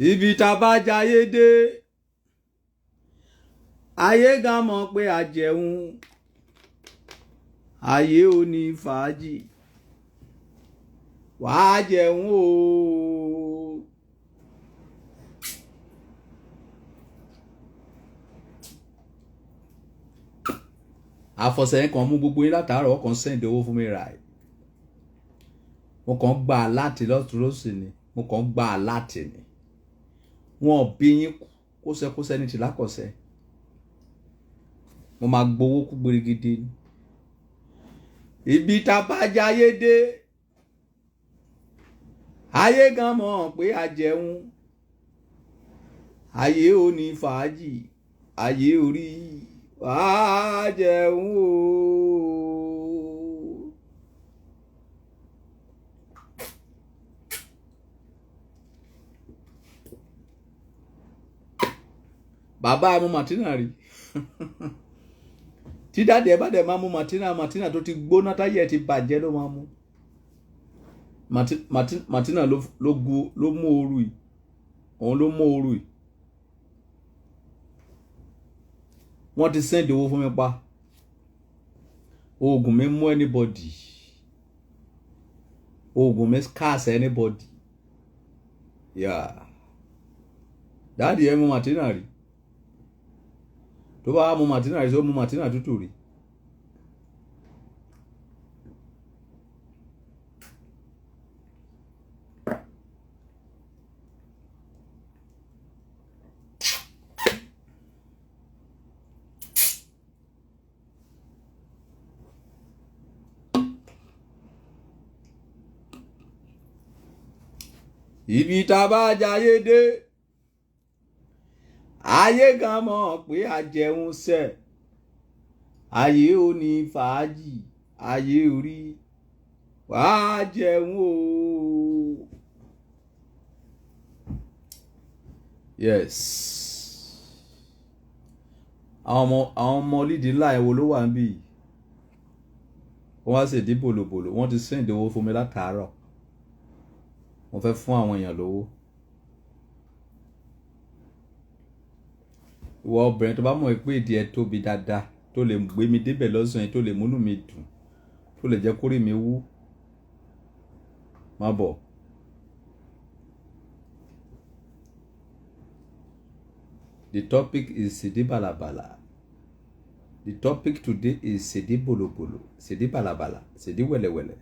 Ibi tá a bá jayé dé, ayé gan mọ̀ pé a jẹun. Ayé ò ní fàájì, wàá jẹun o. Àfọ̀sẹ̀ yẹn kàn mú gbogbo yín látàárọ̀, ọkàn send owó fún mi rà ẹ̀. Mo kàn gba àláàtì lọ́tún lọ́sì ni, mo kàn gba àláàtì ni. Wọn ò bí yín kóṣẹ́kóṣẹ́ ní tìlákọ̀ṣẹ́. Mo máa gbowó kú gbèrègede ni. Ibi tá a bá jayé dé, ayé gan mọ̀ pé a jẹun. Ayé ò ní fàájì, ayé orí wàá jẹun o. Bàbá ẹ mú Martina rí. Tí daddy ẹ bá dẹ̀ máa mú Martina, Martina tó ti gbóná táyé ẹ ti bàjẹ́ ló máa mú. Martina ló gu ló mú ooru yìí, òun ló mú ooru yìí. Wọ́n ti send owó fún mi pa. Oògùn mi mú anybody, oògùn mi scarce anybody. Yeah. Daddy ẹ mú Martina rí. Tó bá mú Martina rí, tó mú Martina tútù rí. Ibi tá a bá jayé dé, ayé gan mọ̀ pé a jẹun sẹ̀. Ayé ò ní fàájì, ayé orí wàá jẹun o. Yes, àwọn ọmọ lídìí ńlá ẹ̀ wo ló wà níbí yìí? Wọ́n wá sì dí bòlòbòlò. Wọ́n ti send owó fún mi látàárọ̀. Mo fẹ́ fún àwọn èèyàn lówó. Ìwọ obìnrin tó bá mọ̀ pé ìdí ẹ tóbi dáadáa, tó lè gbé mi débẹ̀ lọ́sàn-án yìí, tó lè múnú mi dùn, tó lè jẹ́ kórè mi wú, má bọ̀. The topic is Sidi Balabala. The topic today is Sidi Bolobolo, Sidi Balabala, Sidi Wẹ̀lẹ̀wẹ̀lẹ̀.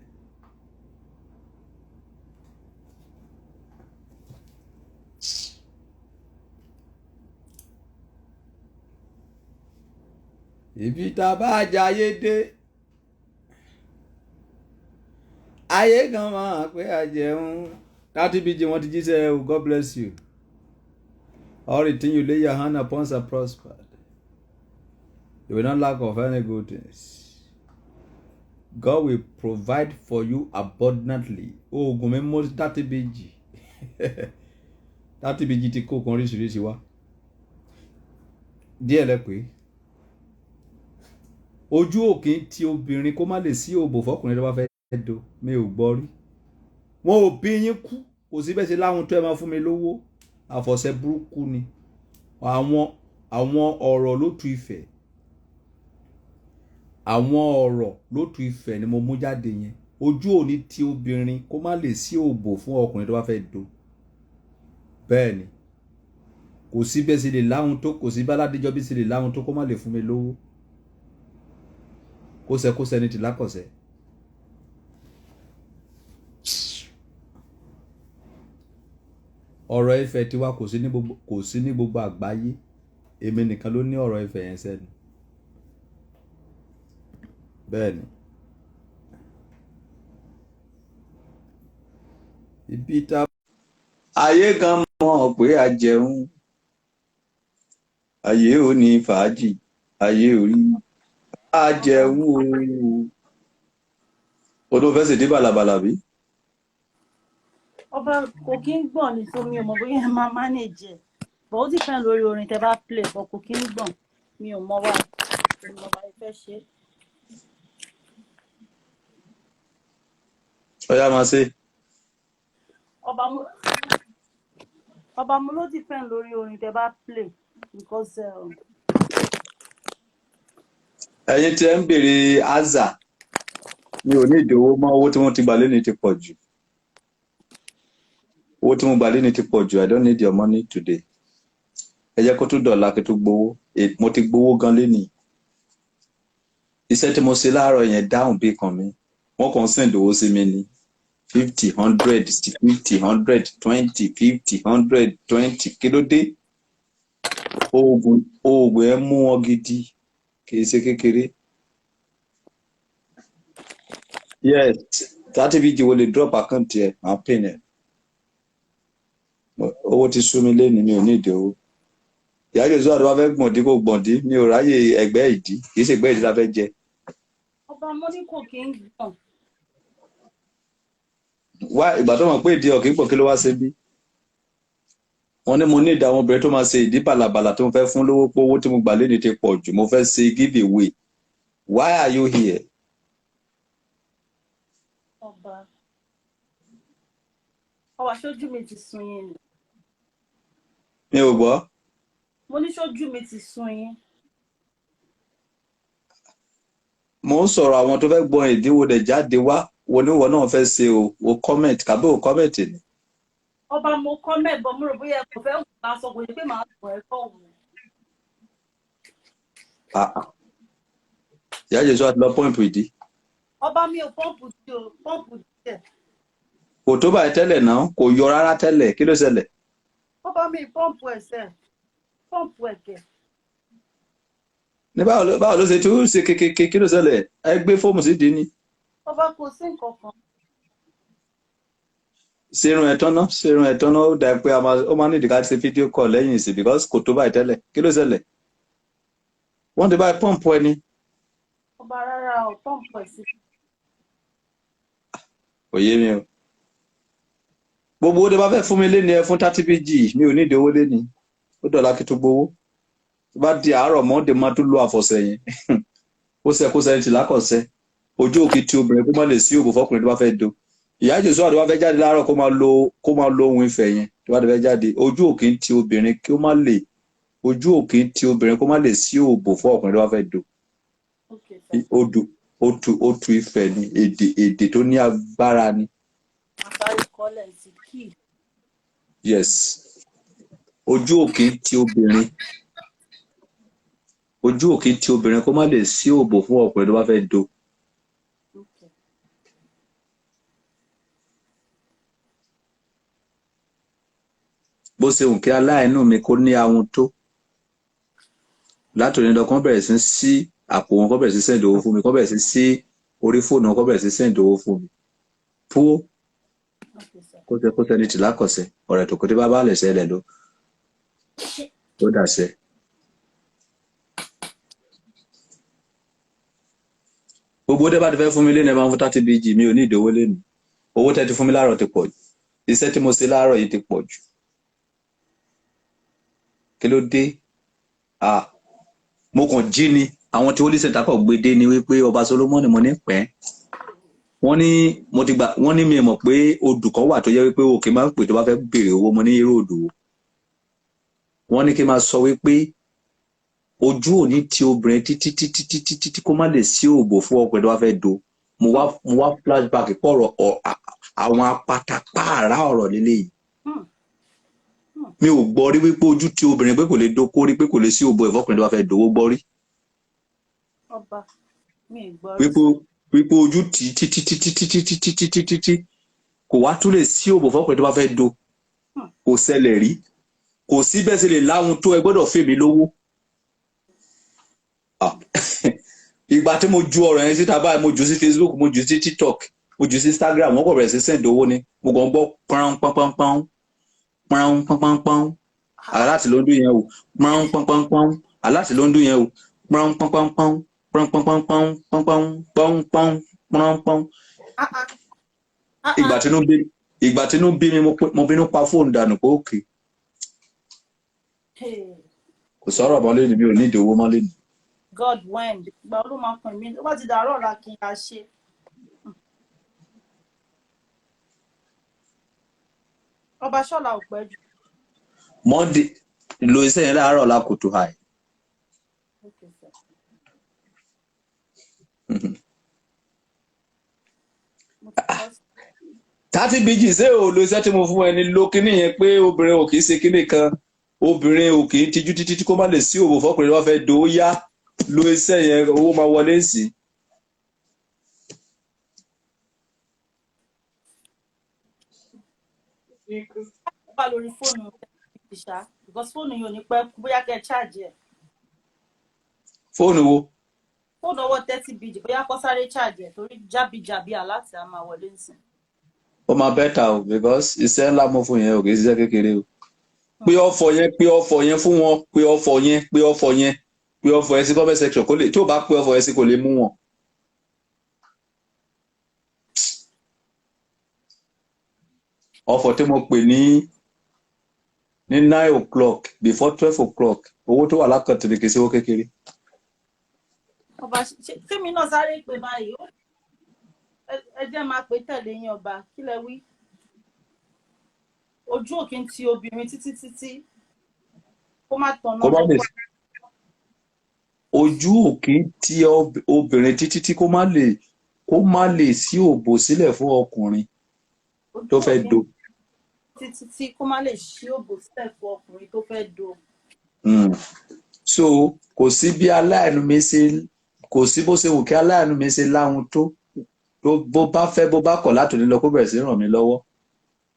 Ibi tá a bá jayé dé, ayé gan máa pé a jẹun. 30 bg, wọ́n ti jíṣẹ́ o. God bless you. All the thing you lay your hand upon shall prosper. You will not lack of any good things. God will provide for you abundantly. Oògùn mi mú 30 bg. 30 bg ti kó kan oríṣiríṣi wá díẹ̀ lẹ pé ojú òkè tí obìnrin kó má lè sí òbò fọkùnrin tó bá fẹ́ do. Mi ò gbọ́ rí. Wọn ò bí yín kú. Kò sí bẹ́ẹ̀ ṣe láwọn tó ẹ máa fún mi lówó. Àfọ̀ṣẹ burúkú ni. Àwọn ọ̀rọ̀ ló tu ìfẹ́, àwọn ọ̀rọ̀ ló tu ìfẹ́ ni mo mú jáde yẹn. Ojú òní tí obìnrin kó má lè sí òbò fún ọkùnrin tó bá fẹ́ do. Bẹ́ẹ̀ ni, kò sí bẹ́ẹ̀ ṣe lè láhùn tó, kò sí bá Ládéjọ́ bí ṣe lè láhùn tó kó má lè fún mi lówó. Kóṣẹkóṣẹ ní tìlákọ̀ṣẹ. Ọ̀rọ̀ ìfẹ́ tiwa kò sí ní gbogbo àgbáyé. Èmi nìkan ló ní ọ̀rọ̀ ìfẹ́ yẹn sẹ́nu. Bẹ́ẹ̀ ni. Ibi tá ayé gan mọ̀ pé a jẹun, ayé ò ní fàájì, ayé orí a jẹun o. O tó fẹ́ ṣèdí bàlàbàlà bí? Ọba, kò kí ń gbọ̀n ní, so mi ò mọ̀ bóyá ẹ máa manage ẹ̀, but ó depend lórí orin tẹ bá play, but kò kí ń gbọ̀n. Mi ò mọ̀ wá, mi ò mọ̀ bá ẹ fẹ́ ṣe. Ọyá, máa ṣe. Ọba, mo Ọba, mo ló depend lórí orin tẹ bá play because Ẹ̀yin tí ẹ ń béèrè aza, mi ò ní ìdòwò mọ́. Owó tí wọ́n ti gbà lẹ́ni ti pọ̀ jù. Owó tí mo gbà lẹ́ni ti pọ̀ jù. I don't need your money today. Ẹ jẹ́ kó tún dọ̀la kí tó gbowó. Mo ti gbowó gan lẹ́ni. Iṣẹ́ tí mo ṣe láàárọ̀ yẹn dáhùn bí kan mi, wọ́n kàn send owó sí mi ní 50, 100, 50, 100, 20, 50, 100, 20. Kí ló dé? Oògùn ẹ mú wọn gidi, kì í ṣe kékeré. Yes, 30 bg wo lè drop account ẹ, máa pin ẹ. Owó ti sú mi lẹ́ni, mi ò ní ìdí owó. Ìyá Jésù àti wàá fẹ́ gbọ̀ndí, kò gbọ̀ndí, mi ò ráyè ẹgbẹ́ ìdí, kì í ṣe ẹgbẹ́ ìdí la fẹ́ jẹ. Ọba, mo ní kò kí ń gbọ̀n. Wá ìgbà tó mọ̀ pé ìdí ọ̀kì pọ̀, kí ló wá ṣe bí? Wọ́n ní mo ní ìdá àwọn obìnrin tó máa ṣe ìdí bàlàbàlà tó ń fẹ́ fún lówó, pé owó tí mo gbà lẹ́ni ti pọ̀ jù, mo fẹ́ ṣe give away. Why are you here? Ọba, ṣojú mi ti sun yín ni? Mi ò gbọ́. Mo ní ṣojú mi ti sun yín? Mo ń sọ̀rọ̀ àwọn tó fẹ́ gbọ́n ìdíwọ́ dẹ̀ jáde wá, wo ní wọ́n náà fẹ́ ṣe o, o comment kàbí o comment ni. Ọba, mo comment, but mo rò bóyá ẹ kò fẹ́ wò lásán, kò ní pé màá sọ ẹ kọ́ wò. Ah, ah. Ìyá Jésù àti lọ pọ́ǹpù ìdí. Ọba, mi ò pump tí o pump díẹ̀. Kò tó báyìí tẹ́lẹ̀ náà, kò yọ rárá tẹ́lẹ̀. Kí ló ṣẹlẹ̀? Ọba, mi pump ẹsẹ̀, pump ẹ̀kẹ́. Ní báwo ló ṣe tún ṣe kékeré? Kí ló ṣẹlẹ̀? Ẹ gbé fóòmù sí ìdí ni. Ọba, kò sí nǹkan kan. Ṣerun ẹ̀ tán ná, ṣerun ẹ̀ tán ná. Ó dà pé ó máa ní ìdí ká ṣe video call lẹ́yìn ìsìn because kò tó báyìí tẹ́lẹ̀. Kí ló ṣẹlẹ̀? Wọ́n ti bá pump ẹni. Ọba, rárá o, pump ẹ̀ sí. Kò yé mi o. Gbogbo owó tó bá fẹ́ fún mi lé ní ẹ fún 30 bg, mi ò ní ìdí owó lé ní. Ó dọ̀la kí tó gbowó. Tó bá di àárọ̀ Monday, máa tún lo àfọ̀sẹ̀ yẹn. Ó ṣe kó sẹ́yìn tì lákọ̀ọ́sẹ́. Ojú òkè tí obìnrin kó má lè sí òbò fọkùnrin tó bá fẹ́ do. Ìyá Jésù àti wá fẹ́ jáde láàárọ̀, kó máa lo ohun ìfẹ́ yẹn tó bá ti fẹ́ jáde. Ojú òkè tí obìnrin kí ó má lè, ojú òkè tí obìnrin kó má lè sí òbò fún ọkùnrin tó bá fẹ́ do. Okay, sir. Odù otu ìfẹ́ ni, èdè tó ní agbára ni. Màá sáré kọ́lẹ̀ sí key. Yes, ojú òkè tí obìnrin, ojú òkè tí obìnrin kó má lè sí òbò fún ọkùnrin tó bá fẹ́ do. Okay. Bó ṣe hùn kí aláìánú mi kó ní ahun tó, látòní lọ, kán bẹ̀rẹ̀ sí sí àpò wọn, kán bẹ̀rẹ̀ sí send owó fún mi, kán bẹ̀rẹ̀ sí sí orí fóònù wọn, kán bẹ̀rẹ̀ sí send owó fún mi pó. Okay, sir. Kó tẹ kó tẹni tì lákọ̀ọ́sẹ̀ ọ̀rẹ́ tó kó tí bá bá lẹ̀ sẹ́lẹ̀ ló ó dàṣẹ. Gbogbo dé bá ti fẹ́ fún mi lẹ́nu, ẹ máa ń fún 30 bg. Mi ò ní ìdówó lẹ́nu. Owó tẹ́ ti fún mi láàárọ̀ ti pọ̀ jù. Iṣẹ́ tí mo ṣe láàárọ̀ yìí ti pọ̀ jù. Kí ló dé? Ah, mo kàn jí ni, àwọn tí Holy Center kàn gbé dé ni wípé ọba Solomoni, mo ní pẹ́. Wọ́n ní mo ti gbà, wọ́n ní mi mọ̀ pé odù kan wà tó yẹ wípé òkè máa ń pè tó bá fẹ́ béèrè owó. Mo ní irú odù wo? Wọ́n ní kí n máa sọ wípé ojú òní ti obìnrin títí títí títí títí kó má lè sí òbò fún ọkùnrin tó bá fẹ́ do. Mo wá flashback pọ̀rọ̀ àwọn apatapáàrá ọ̀rọ̀ lélẹ́yìí. Mi ò gbọ́ rí wípé ojú ti obìnrin pé kò lè do, kó rí pé kò lè sí òbò ẹ̀fọ́kùnrin tó bá fẹ́ dowó gbọ́ rí. Ọba, mi ì gbọ́ rí. Wípé ojú tì í títí títí títí títí títí títí, kò wá tún lè sí òbò fọ́kùnrin tó bá fẹ́ do. Kò ṣẹlẹ̀ rí. Kò sí bẹ́ẹ̀ ṣe lè láhun tó, ẹ gbọ́dọ̀ fèmí lówó. Ah. Ìgbà tí mo ju ọ̀rọ̀ yẹn síta báyìí, mo jù sí Facebook, mo jù sí TikTok, mo jù sí Instagram, wọ́n kò bẹ̀rẹ̀ sí send owó ni. Mo kàn ń gbọ́ pọ́n pọ́n pọ́n pọ́n pọ́n pọ́n pọ́n pọ́n, alert ló ń dún yẹn o, pọ́n pọ́n pọ́n pọ́n, alert ló ń dún yẹn o, pọ́n pọ́n pọ́n pọ́n pọ́n pọ́n pọ́n pọ́n pọ́n pọ́n pọ́n pọ́n pọ́n pọ́n. Ah, ah. Ah, Ìgbà ah. tí inú bí, ìgbà tí inú bí mi, mo bínú pa fóònù dànù pé òkè. Hey, Kò sọ̀rọ̀ mọ́ lẹ́nu, mi ò ní ìdí owó mọ́ lẹ́nu. God, when? Ìgbà wo ló máa kàn mí? Ó bá ti dàárọ̀ ọ̀la kí n yà ṣe. Ọba, ṣọ́la ò pẹ́ jù. Monday, lo iṣẹ́ yẹn láàárọ̀ ọ̀la kùtù hàì. Okay, sir. Mo ti kọ́ sí. 30 BG, ṣé o lo iṣẹ́ tí mo fún ẹni lo kíní yẹn pé obìnrin ò kì í ṣe kíní kan, obìnrin ò kì í tijú títí tí kò má lè sí òwò fọkùnrin wọn fẹ́ do ó yá, lo iṣẹ́ yẹn, owó máa wọlé sí i. Ó wà lórí fóònù ṣá, because fóònù yìí ò ní pẹ́ kú, bóyá kẹ́ ẹ charge ẹ̀. Fóònù wo? Fóònù ọwọ́ 30 BG, bóyá kó sáré charge ẹ̀ torí jábìjábí aláàtì á máa wọlé nsìn. Ó máa better o, because iṣẹ́ ńlá mo fún yẹn o, kì í ṣiṣẹ́ kékeré o. Pé ọ̀fọ̀ yẹn, pé ọ̀fọ̀ yẹn fún wọn, pé ọ̀fọ̀ yẹn, pé ọ̀fọ̀ yẹn, pé ọ̀fọ̀ yẹn sí comment section, kó lè tí ò bá pé ọ̀fọ̀ yẹn sí kò lè mú wọn. Ọ̀fọ̀ tí mo pè ní 9 o'clock before 12 o'clock, owó tó wà lákàntì ni, kì í ṣe owó kékeré. Ọba, ṣe fíìmù náà sáré pé báyìí, ẹ jẹ́ máa pè tẹ̀lé yín. Ọba, kí lẹ wí? Ojú òkè ń ti obìnrin títí títí kó má tọ̀nà. Kó má lè ojú òkè tí obìnrin títí tí kó má lè sí òbò sílẹ̀ fún ọkùnrin ojú tó fẹ́ òkè do. Títí tí kó má lè ṣí òbò sílẹ̀ fún ọkùnrin tó fẹ́ do. So kò sí bí aláìní mi ṣe, kò sí bó ṣe wù kí aláìní mi ṣe láhun tó, bó bá fẹ́ bó bá kọ̀, láti òní lọ kó bẹ̀rẹ̀ sí ràn mí lọ́wọ́.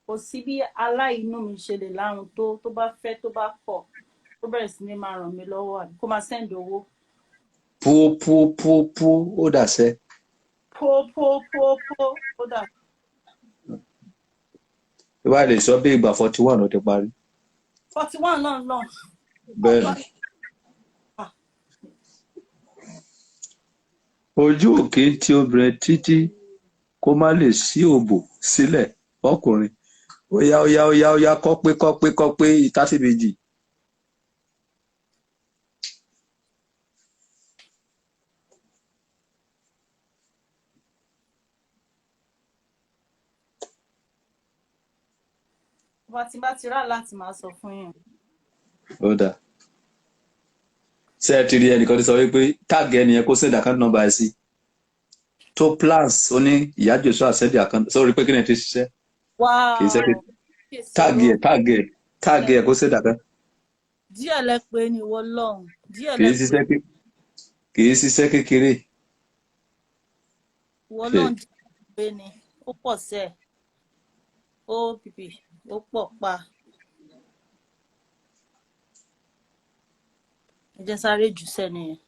Kò sí bí aláìnú mi ṣe lè láhun tó bá fẹ́ tó bá kọ̀, tó bẹ̀rẹ̀ sí ní máa ràn mí lọ́wọ́ àbí kó máa send owó. Pú pú pú pú, ó dàṣẹ. Pó pó pó pó, ó dà. Tó bá lè sọ bí ìgbà 41, ó ti parí. 41 náà náà. Bẹ́ẹ̀ ni. Ojú òkè tí obìnrin títí kó má lè sí òbò sílẹ̀ fọkùnrin. Ó yá, ó yá, ó yá, ó yá, kọ́ pé, kọ́ pé, kọ́ pé 30 BG. Ọba, tí bá ti rà láti máa sọ fún yín. Ó dáa. Ṣé ẹ ti rí ẹnìkan tó sọ wípé tag ẹnìyẹn kó send account number ẹ sí tó plans? Ó ní ìyá Joshua send account sórí pé kí ni ẹ ti ṣiṣẹ́, kì í ṣe pé tag ẹ, tag ẹ, tag ẹ, kó send account. Díẹ̀ lẹ pé ní ìwọ lọ́hùn, díẹ̀ Kì lẹ í pé. ṣiṣẹ́, kì í ṣiṣẹ́ kékeré. Ìwọ lọ́hùn, díẹ̀ lẹ pé ní ó pọ̀ sẹ́ẹ̀ ó pìpì ó pọ̀ pa. Ẹ jẹ́ sáré jù sẹ́ni yẹn.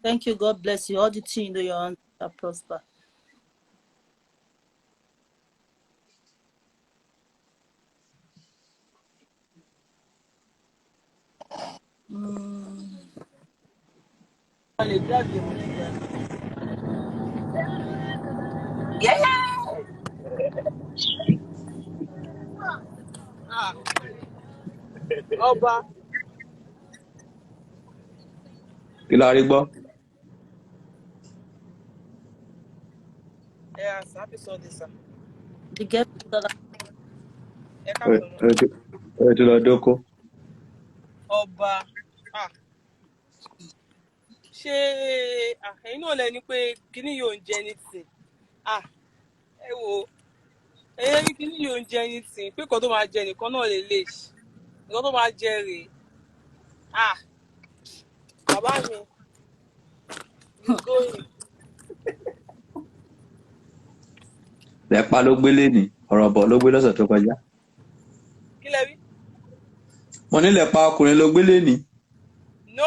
Thank you, God bless you. All the things you know your hand shall prosper. Wọ́n lè drag èmi nígbà. Yeah. Ah, ọba. Kí la rí gbọ́? Ẹ àṣà, happy Sunday, sir. The girl dollar. Ẹ káàsán mọ́. Ẹ ti lọ dóko. Ọba, ah, ṣé ah, ẹ̀yin náà lẹni pé kíní yóò ń jẹ anything. Ah, ẹ wo, ẹ̀yin ní kíní yóò ń jẹ anything, pé nǹkan tó máa jẹ nìkan náà lè lè nǹkan tó máa jẹ rèé. Ah, bàbá mi is going. Lẹ́pa ló gbélé ní ọ̀rọ̀ bọ̀ ló gbé lọ́sẹ̀ tó kọjá. Kí lẹ wí? Mo ní lẹ́pa ọkùnrin ló gbélé ní. No,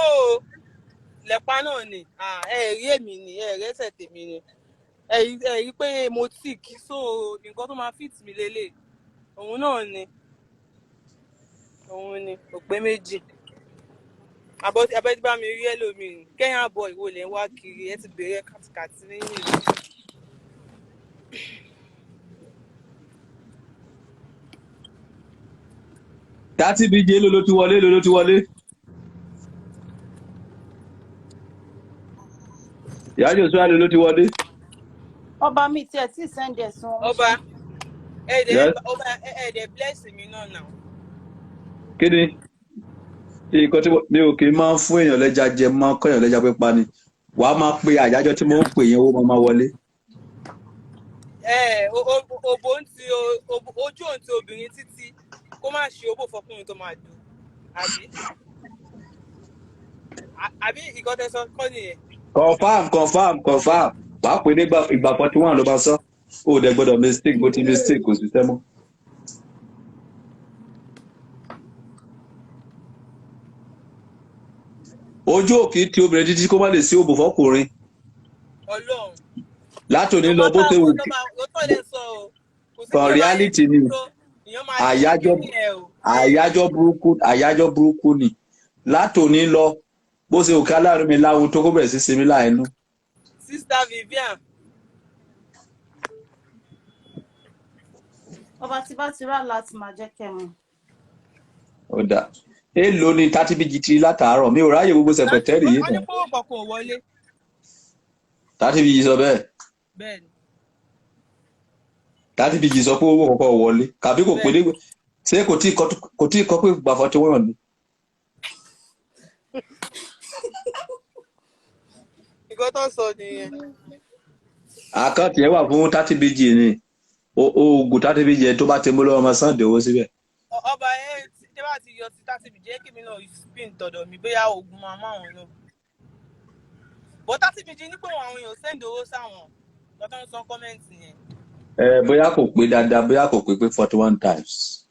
lẹ́pa náà ni. Ah, ẹ rí èmi ni, ẹ rí ẹsẹ̀ tèmi ni, ẹ rí pé mo thick, so nǹkan tó máa fit mi lélẹ̀, òun náà ni, òun ni kò pé méjì. Abẹ́ bá mi rí ẹlòmíì kẹ́yìn àbọ̀ ìwò lẹ́ ń wá kiri, ẹ ti bẹ̀rẹ̀ kàtìkàtì nínú ìlú. 30 BJ, èló ló ti wọlé? Èló ló ti wọlé? Ìyá Joshua, èló ló ti wọlé? Ọba, mi tiẹ̀ tí send ẹ̀ sí wọn. Ọba, ẹ dẹ̀ Yes. ọba, ẹ dẹ̀ bless mi náà náà. Kí ni nǹkan tí mi ò kì í máa ń fún èèyàn lẹ́ja jẹ, máa ń kọ́ èèyàn lẹ́ja pípa ni. Wàá máa pe àyájọ́ tí mo ń pè yẹn, owó máa máa wọlé. Ẹ òbò ń ti ojú òun ti obìnrin títí kó má ṣe òbò fọkùnrin tó máa dùn, àbí àbí ìkan tẹ́ sọ kọ́ nìyẹn. Confam, confam, confam. Wàá pè nígbà ìgbà 41 ló máa sọ. O ò dẹ̀ gbọ́dọ̀ mistake, bó ti mistake kò sí sẹ́mọ́. Ojú òkè tí obìnrin títí kó má lè sí òbò fọkùnrin. Ọlọ́run. Látòní No lọ bó matter ṣe wù what, kí ó tọ́ lẹ sọ o, kò sí kan bí èèyàn máa ṣe reality ni. tó èèyàn máa ṣe Àyájọ́ kíní ẹ o. àyájọ́ burúkú, àyájọ́ burúkú ni. Látòní lọ bó ṣe òkè aláàánú mi láwo tó kó bẹ̀rẹ̀ sí sinmi láìnú. Sister Vivian. Ọba tí bá ti rà láti máa jẹ́ kẹ́ mọ̀. Ó dà, èèlò ni thirty bg ti látàárọ̀, mi ò ráyè gbogbo sẹpẹtẹ́rì yìí Wọ́n ní náà. pé owó kankan ò wọlé. 30 bg sọ bẹ́ẹ̀? Bẹ́ẹ̀ ni. 30 bg sọ pé owó kọ̀ọ̀kan ò wọlé kàbí kò pé Bẹ́ẹ̀. ní ṣé kò tí ì kọ́ pé gbà 41 ni. Nǹkan tó ń sọ nìyẹn. Àkáǹtì yẹn wà fún 30 bg ni, oògùn 30 bg yẹn tó bá ti mú lọ́wọ́ máa sàn dé owó síbẹ̀. Ọba ẹ tí bá ti yọ sí 30 bg, jẹ́ kí mi náà spin tọ̀dọ̀ mi, bóyá oògùn máa mú àwọn náà. But 30 bg ní pé àwọn èèyàn send owó sáwọn, nǹkan tó ń sọ comment yẹn. Ẹ bóyá kò pé dáadáa, bóyá kò pé pé 41 times.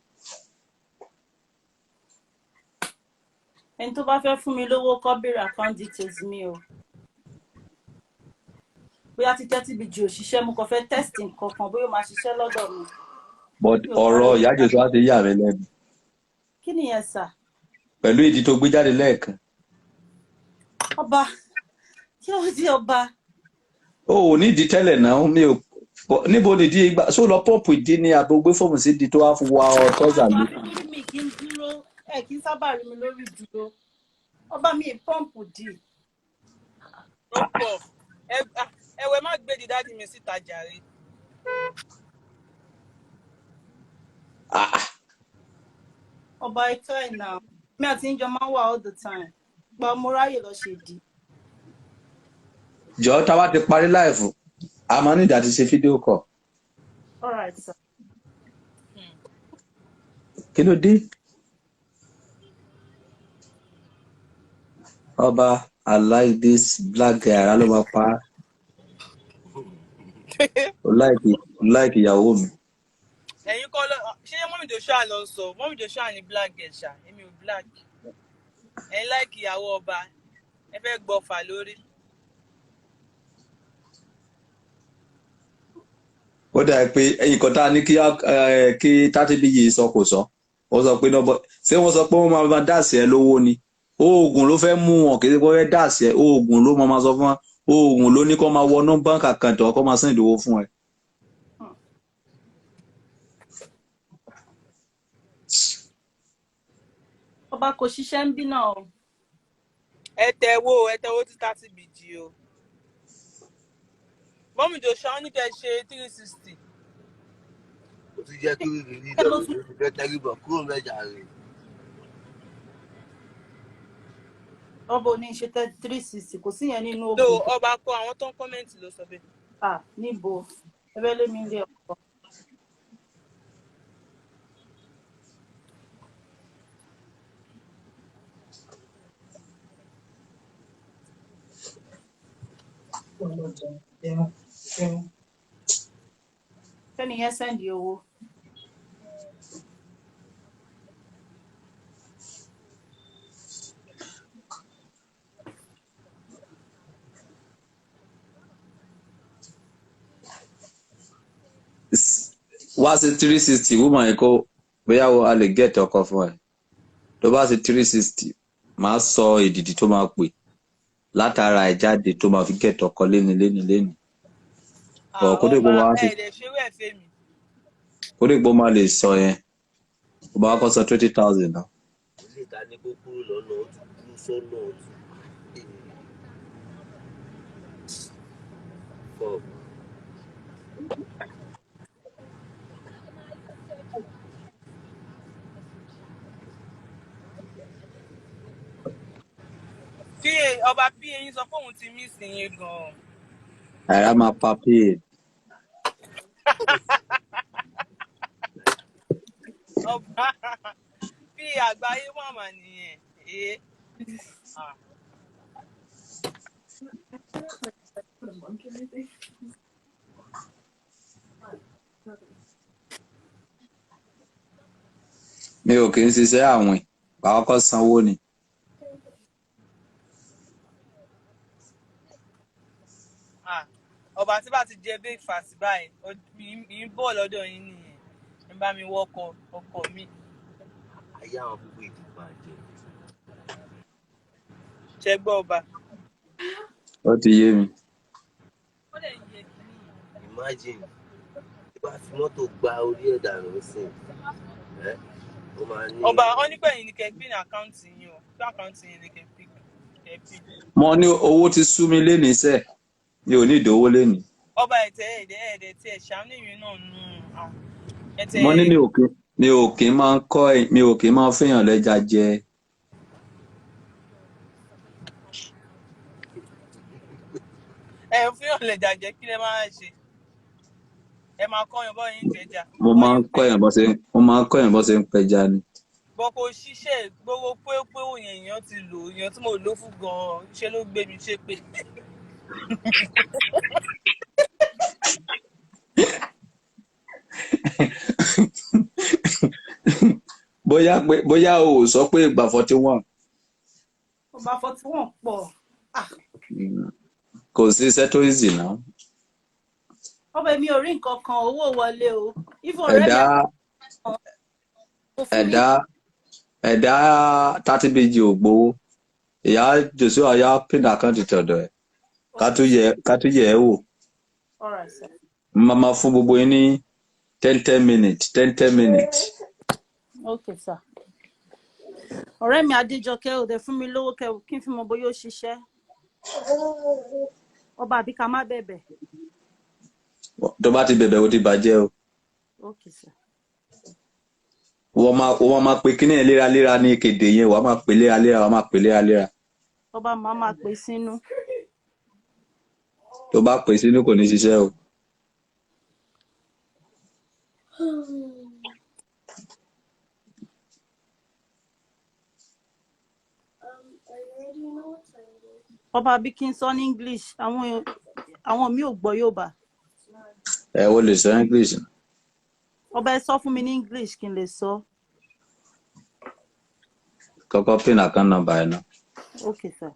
Ẹni tó bá fẹ́ fún mi lówó kó béèrè account details mi o. Bóyá tí 30 bg ò ṣiṣẹ́, mo kàn fẹ́ test nǹkan kan, bóyá ó máa ṣiṣẹ́ lọ́dọ̀ mi. But Mi ò ọ̀rọ̀ parí. ìyá Joshua ti yà mí lẹ́nu. Kí nìyẹn sà? Pẹ̀lú ìdí tó gbé jáde lẹ́ẹ̀kan. Ọba, kí ló dé, ọba? O ò ní ìdí tẹ́lẹ̀ náà, mi ò níbo ni ìdí ìgbà só lọ pọ́ǹpù ìdí ni àbò gbé fóònù sí ìdí tó wá fún wa ọ tọ́sà lé. Àbí torí mi kì í dúró, ẹ kì í sábà rí mi lórí dúró. Ọba, mi pọ́ǹpù dì. Ó pọ̀ ẹwẹ́, má gbé di daddy mi síta jàre. Ah, ah. Ọba, ẹ try now. Mi àti ń jọ máa ń wà all the time. Gba mo ráyè lọ ṣe dì. Jọ, tá a bá ti parí live, a máa ní ìdá ti ṣe fídíò call. All right, sir. Kí ló dé? Ọba, I like this black guy, ara ló máa pa á. O like ìyàwó mi. Ẹ̀yin kọ́ lọ ṣé mummy Joshua ló ń sọ? Mummy Joshua ní black girl ṣá, èmi ò black. Ẹ̀yin like ìyàwó ọba, ẹ fẹ́ gbọ́fà lórí. Ó dà pé nǹkan tá a ní kí 30 bg sọ kò sọ. Ó sọ pé náà ṣé wọ́n sọ pé wọ́n máa máa dàsí ẹ lówó ni? Oògùn ló fẹ́ mú wọn, kì í ṣe pé wọ́n fẹ́ dàsí ẹ. Oògùn ló máa máa sọ fún wọn. Oògùn ló ní kó máa wọnú báńkì àkàntì kó máa send owó fún ẹ. Ọba, kò ṣiṣẹ́ ń bí náà o. Ẹ tẹ̀wó, ẹ tẹ̀wó tí 30 bg o. Mummy Joshua ní kẹ́ ẹ ṣe 360. Ó ti jẹ́ kí mi ní Ẹ ló ìdọ̀rọ̀ tún tó ti fẹ́ tẹ́ríbọ̀ kúrò mẹ́jà rẹ̀. Ọba ò ní ṣe 360, kò sí yẹn nínú No. oògùn. Ọba kọ, àwọn tó ń comment ló sọ bẹ́ẹ̀. Ah, níbo? Ẹ fẹ́ lé mi ilé ọkọ. Kẹ́ni yẹn send owó. Wá sí 360, woman yẹn kó bóyá a lè get ọkọ fún ẹ. Tó bá sí 360, máa sọ èdìdì tó máa pè látara ẹ̀ jáde tó máa fi get ọkọ léni léni léni. Ah, Ọ̀ kó dé ọba gbọ́ máa fi ẹ dẹ̀ ṣerú ẹ̀ fẹ́mi. Kó dé gbọ́ máa lè sọ yẹn. Ó bá kọ́ sọ 20,000 náà. Ilé ìta ní kó kúrò lọ́nà, ó ti kú sọ́nà, ó ti fọ́. Ọba pa yín sọ pé òun ti miss yín gan-an. Àyà máa pa pa. Ọba pa àgbáyé màmá nìyẹn. Ee. Ah. Mi ò kì í ṣiṣẹ́ àwìn, wàá kọ́kọ́ sanwó ni. Ah. Ọba tí bá ti jẹ breakfast báyìí, mi ń bọ̀ lọ́dọ̀ yín nìyẹn. Ẹ bá mi wọ́kọ̀ ọkọ mi. Ayé àwọn pípé ti bàjẹ́. Ṣẹ gbọ́, ọba? Ó ti yé mi. Ó lè yẹ kínní yìí. Imagine tí bá fi mọ́tò gba orí ẹ̀ dànù sí ẹ́, ó máa ní. Ọba wọn ní pẹ̀yìn ní kẹ́ pín account yín o. Pín account yín ní kẹ́ pín. Mo ní owó ti sú mi lénìí sẹ́, mi ò ní ìdówó lénìí. Ọba, ẹ̀tẹ̀ ẹ̀dẹ̀ tí ẹ̀ ṣàánú èmi náà nù. Ah. Ẹ̀tẹ̀. Mo ní mi ò kí máa ń kọ́, mi ò kí máa ń fẹ́yàn lẹ́ja jẹ. Ẹ fún yàn lẹ̀jà jẹ́, kí lẹ máa ń ṣe? Ẹ máa kọ́yàn bọ́ yín jẹjà. Mo Bọ́ máa yín ń kọ́ èèyàn bó ṣe mo máa ń kọ́ èèyàn bó ṣe ń pẹja ni. Bọ́ kò ṣiṣẹ́ gbogbo pé òyìn èèyàn ti lò, èèyàn tí mo lò fún gan-an ṣe ló gbé mi ṣépè. Bóyá o ò sọ pé ìgbà 41. Ọba, 41 pọ̀. Ah, Kò sí iṣẹ́ tó easy náà. Ọba, mi ò rí nǹkan kan, owó wọlé o. Even ọ̀rẹ́ mi Ẹ̀dá kò fún mi. Ẹ̀dá 30 bg ò gbowó. Ìyá Joshua yá pin account tọ̀dọ̀ ẹ̀ ká tún yẹ ẹ́ wò. All right, sir. Máa máa fún gbogbo yín ní 10 10 minutes, 10 10 minutes. Okay, sir. Ọ̀rẹ́ mi Adéjọkẹ́ ò dẹ̀ fún mi lówó kẹ kí n fi mọ bóyá ó ṣiṣẹ́. Ọba, àbí ká má bẹ̀bẹ̀? Tó bá ti bẹ̀bẹ̀, ó ti bàjẹ́ o. Okay, sir. Wọ́n máa pe kíní ẹ̀ léraléra ní kéde yẹn, wọ́n máa pè léraléra, wọ́n máa pè léraléra. Ọba, máa máa pè sínú. Tó bá pè sínú, kò ní ṣiṣẹ́ o. Ọba, bí kí n sọ ní English, àwọn mi ò gbọ́ Yorùbá. Ẹ wo lè sọ English. Ọba, ẹ sọ fún mi ní English kí n lè sọ. Kọ́kọ́ pin account number ẹ̀ náà. Okay, sir.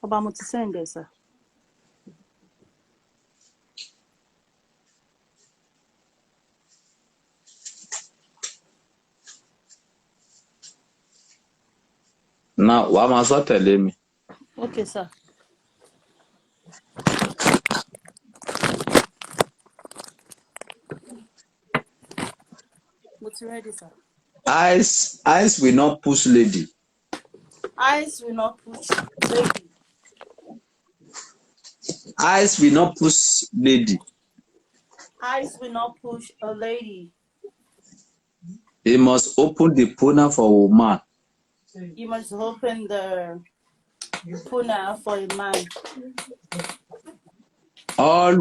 Ọba, mo ti send ẹ, sir. Náà wàá máa sọ tẹ̀lé mi. Okay, sir. Mo ti ready, sir. Eyes will not push lady. Eyes will not push lady. Eyes will not push lady. Eyes will not push a lady. He must open the puna for woman. You must open the puna for a man. All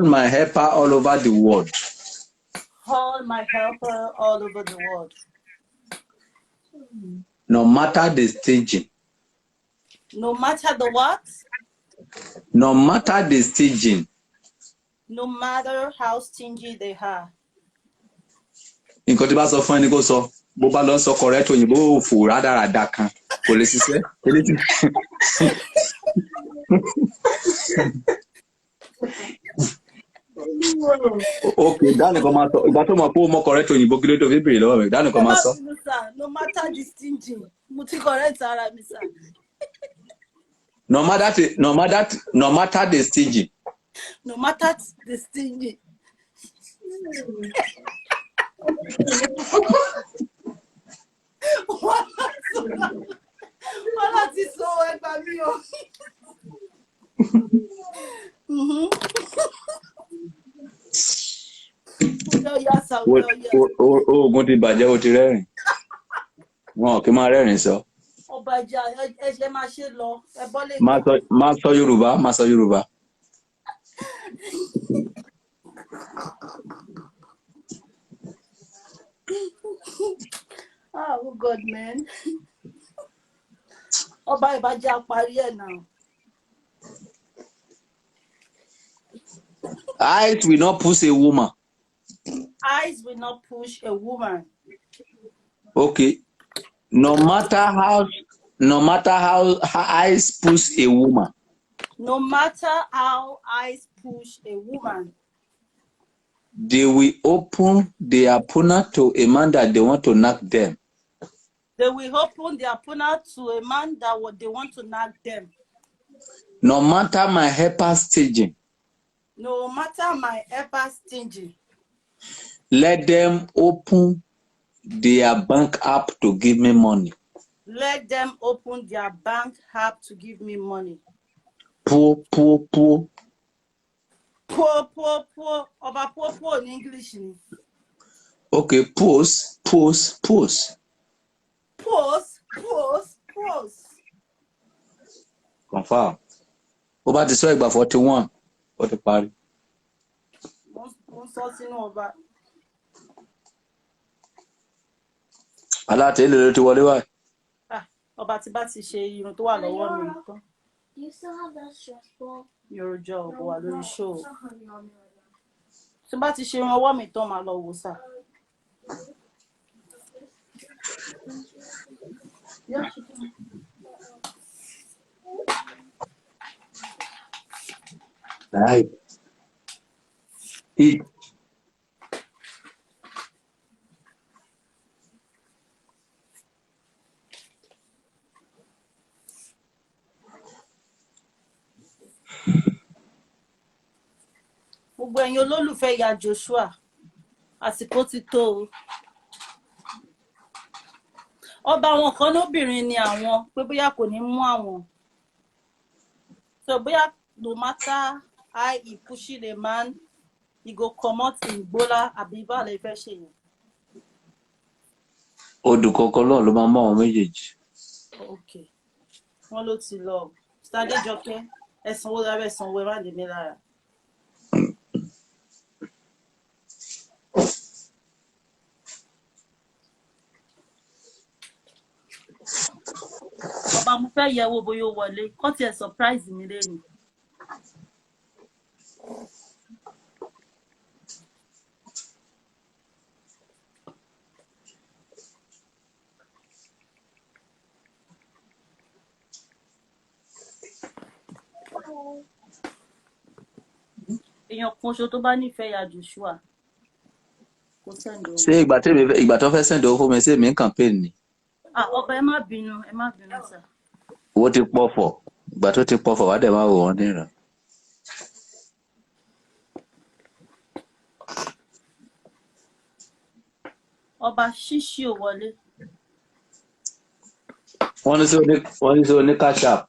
my helper all over the world. All my helper all over the world. No matter the staging. No matter the what? No matter the staging. No matter how stingy they are. Nǹkan tí bá sọ fún ẹni kó sọ, bó bá lọ sọ correct òyìnbó òfò rádaràda kan, kò lè ṣiṣẹ́. Eléyìí. Ok, dánìkan máa sọ ìgbà tó mọ̀ pé ó mọ correct òyìnbó, kí ló tó fi béèrè lọ́wọ́ mi? Dánìkan Ẹ máa má sọ. bínú, sir. No matter the stingy. Mo ti correct ara mi, sir. No matter the stingy. No matter the stingy. Wọ́n láti sọ ẹgbàá mi o. Ọ̀yá sà, ọ̀yá ọ̀yá. Oògùn ti bàjẹ́, o ti rẹ́rìn. Wọn ò kí máa rẹ́rìn sọ. Ọba ẹja ẹ máa ṣe lọ, ẹ bọ́ lè Má gbà. sọ, má sọ Yorùbá, má sọ Yorùbá. Ah, oh God, man. Ọba ìbàjẹ́ àparí ẹ̀ náà. Eyes will not push a woman. Eyes will not push a woman. Okay. No matter how eyes push a woman, No matter how eyes push a woman, they will open their puna to a man that they want to knock them. They will open their puna to a man that what they want to knock them. No matter my helper staging, No matter my ever stingy, let them open their bank app to give me money. Let them open their bank app to give me money. Poor, poor, poor. Poor, poor, poor. Ọba, poor, poor in English ni. Okay, pause, pause, pause. Pause, pause, pause. Confirm. Ó bá ti sọ ìgbà 41, ó ti parí. Mo ń sọ sínú ọba. Aláàtẹ̀ èlò ló ti wọlé báyìí. Ah, ọba, tí bá ti ṣe irun tó wà lọ́wọ́ mi nǹkan. Do you still have that stress ball? Mi ò rojọ́ ọ̀bọ̀ wà lórí No, show. it's not hanging on me right now. Tí bá ti ṣe irun ọwọ́ mi tán, máa lọ wò sà. Yeah. Láì. It Gbogbo ẹ̀yin olólùfẹ́ ìyá Joshua, àsìkò ti tó o. Ọba, àwọn kan lóbìnrin ni àwọn pé bóyá kò ní mú àwọn, so bóyá no matter how he pushing a man, he go comot in gbola, àbí báwo lè fẹ́ ṣe yẹn? Odù kọ̀ọ̀kan náà ló máa mú àwọn méjèèjì. Ok, wọn ló ti lọ. Sade Jọkẹ́, ẹ sanwó lábẹ́ sanwó, ẹ má lè mí lára. Ọba, mo fẹ́ yẹ̀ wò bóyá ó wọlé kọ́ tiẹ̀ surprise mi lẹ́nu. Èèyàn kan ṣo tó bá nífẹ̀ẹ́ ìyá Joshua kó send owó. Ṣé ìgbà tèmi ìgbà tó fẹ́ send owó fún mi, ṣé èmi ń campaign ni? Ah, ọba, ẹ má bínú, ẹ má bínú sà. Owó ti pọ̀fọ̀. Ìgbà tó ti pọ̀fọ̀, wá dẹ̀ máa wò wọ́n níran. Ọba, ṣíṣí ò wọlé. Wọ́n ní sí oní cash app.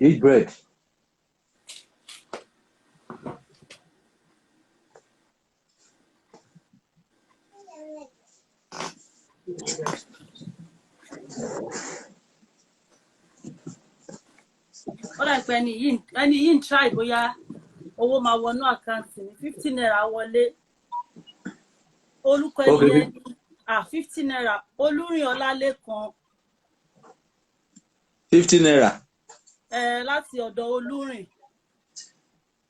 Eat bread. Ó dà pé ẹni yìí ń try bóyá owó máa wọnú account mi. ₦50 wọlé. Orúkọ ẹni yẹn ní, ah, ₦50, Olúrin Ọlálẹ́kan. ₦50. Ẹ láti ọ̀dọ̀ Olúrin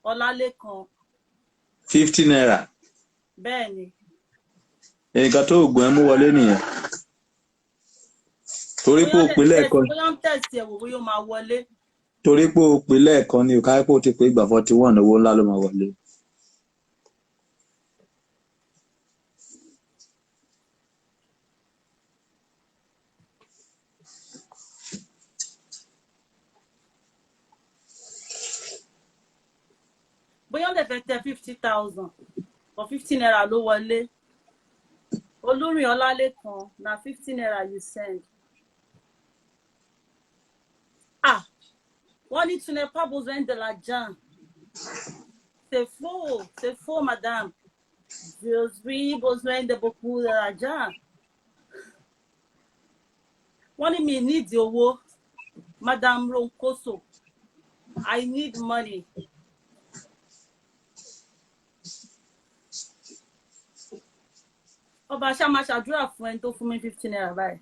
Ọlálẹ́kan. ₦50. Bẹ́ẹ̀ ni. Nǹkan tó oògùn ẹ mú wọlé nìyẹn. Torí pé Bóyá o lè pè test lẹ́ẹ̀kan. Bóyá ń test ẹ̀ wò bóyá ó máa wọlé. Torí pé o pè lẹ́ẹ̀kan ni, ò ká pé o ti pè ìgbà 41, owó ńlá ló máa wọlé. Bóyá ó lè fẹ́ tẹ 50,000 or ₦50 ló wọlé. Olúrin Ọlálẹ́kan, na ₦50 you send. Ah, wọ́n ní tu n'es pas besoin de l'argent. C'est faux, c'est faux, madame. Je suis besoin de beaucoup d'argent. Wọ́n ní mi need owó. Madam Ronkoso, I need money. Ọba ṣá máa ṣàdúrà fún ẹni tó fún mi 50 naira báyìí.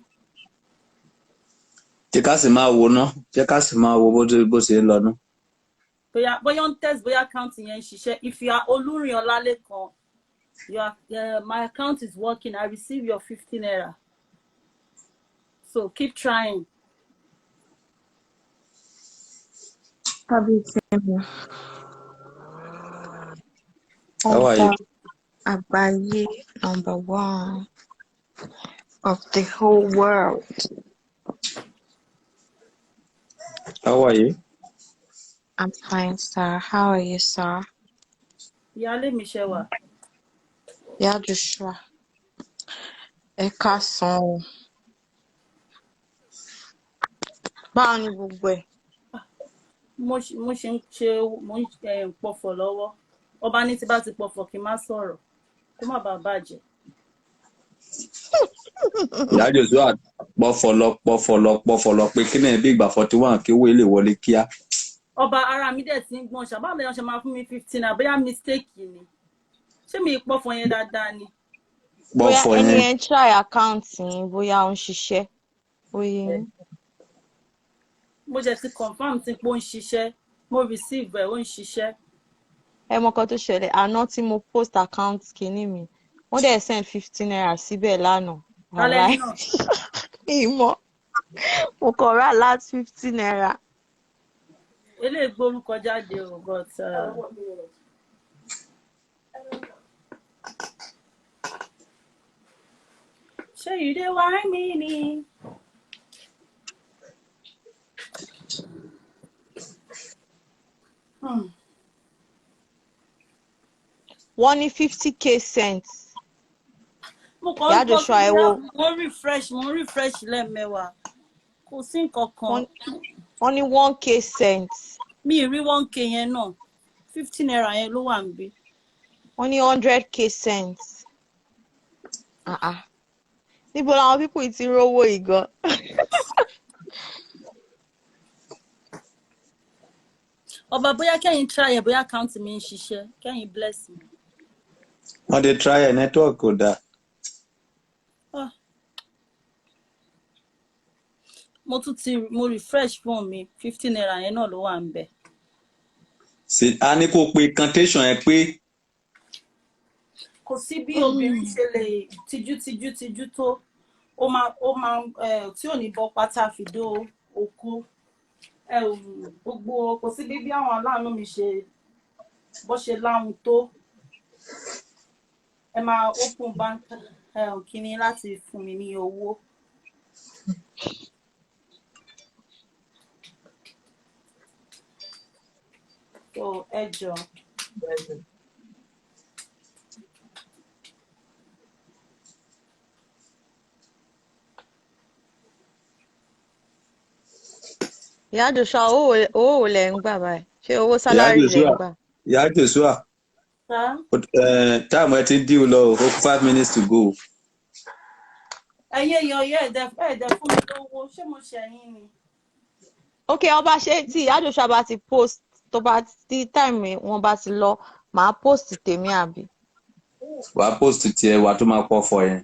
Jẹ́ ká sì máa wo ná, jẹ́ ká sì máa wo bó ṣe ń lọ ná. Bóyá ń test bóyá account yẹn ń ṣiṣẹ́. If you are Olúrin Ọlálékan, you are, my account is working. I receive your 50 naira. So keep trying. Kábíyèsí mi. How are Ọba you? àgbáyé number one of the whole world. How are you? I'm fine, sir. How are you, sir? Ìyáálé mi ṣe wà. Ìyá Joshua, ẹ káàsán o. Báwo ni gbogbo ẹ̀? Mo ṣe ń ṣe, mo ń pọ̀fọ̀ lọ́wọ́. Ọba ní tí bá ti pọ̀fọ̀ kí n má sọ̀rọ̀ kó má bàa bàjẹ́. Ìyá Joshua, pọ̀fọ̀lọ pọ̀fọ̀lọ pọ̀fọ̀lọ pé kí náà bí ìgbà 41 kí owó ilé wọlé kíá. Ọba, ara mi dẹ̀ ti ń gbọ̀n ṣá. Báwo lèèyàn ṣe máa fún mi 15? Bóyá mistake ni. Ṣé mi pọ̀fọ̀ yẹn dáadáa ni? Bóyá Pọ̀fọ̀ ẹni yẹn. yẹn ń try account yín, bóyá ó ń ṣiṣẹ́. Ó yé yín. Mo jẹ́ ti confirm ti pé ó ń ṣiṣẹ́. Mo receive ẹ̀, ó ń ṣiṣẹ́. Ẹ mọ nǹkan tó ṣẹlẹ̀, àná tí mo post account kìíní mi, wọ́n dẹ̀ send 50 naira síbẹ̀ lánàá. Lálẹ́ Wàláì. náà. Mi mọ̀. Mo kàn rà láti 50 naira. Eléyìí gbórúkọ jáde o, but ṣé you dey whine me ni? Wọ́n ní 50K cents. Mo kàn Ìyá ń gbọ́ Joshua, ẹ pé wo. mo ń refresh lẹ́ẹ̀mẹ́wàá, kò sí nǹkan kan. Wọ́n ní 1K cents. Mi ì rí 1K yẹn náà, 50 naira yẹn ló wà níbí. Wọ́n ní 100K cents. Ah ah. Níbo làwọn people yìí ti rówó yìí gan? Ọba, bóyá kẹ́yìn try ẹ̀, bóyá account mi ń ṣiṣẹ́, kẹ́yìn bless me. Wọ́n ti try ẹ̀, network kò dáa. Ah, mo tún ti mo refresh phone mi, 50 naira yẹn náà ló wà níbẹ̀. Ṣe a ní kó pe incantation ẹ pé Kò sí bí obìnrin ṣe lè tijú tijú tijú tó, ó máa tí ò ní bọ́ pátá fìdó okó ẹ ò gbogbo. Kò sí bí àwọn aláàánú mi ṣe bó ṣe láhùn tó, ẹ máa open bank kínní láti fún mi ní owó. So ẹ jọ. Ìyá Joshua, owó wo lẹ ń gbà báyìí? Ṣé owó Ìyá salary lẹ ń Joshua, gbà? Ìyá Joshua, Sá. Táàmù ẹ ti ń dín lọ o, ó kù 5 minutes to go. Ẹ̀yin èèyàn yẹ ẹ̀dẹ̀ fún mi lówó, ṣé mo ṣẹ̀yìn ni? Ok, ọba, ṣé tí Ìyá Joshua bá ti post, tó bá tí time wọn bá ti lọ, màá post tèmi, àbí? Wàá post tiẹ̀, wàá tó máa pọ̀fọ̀ yẹn.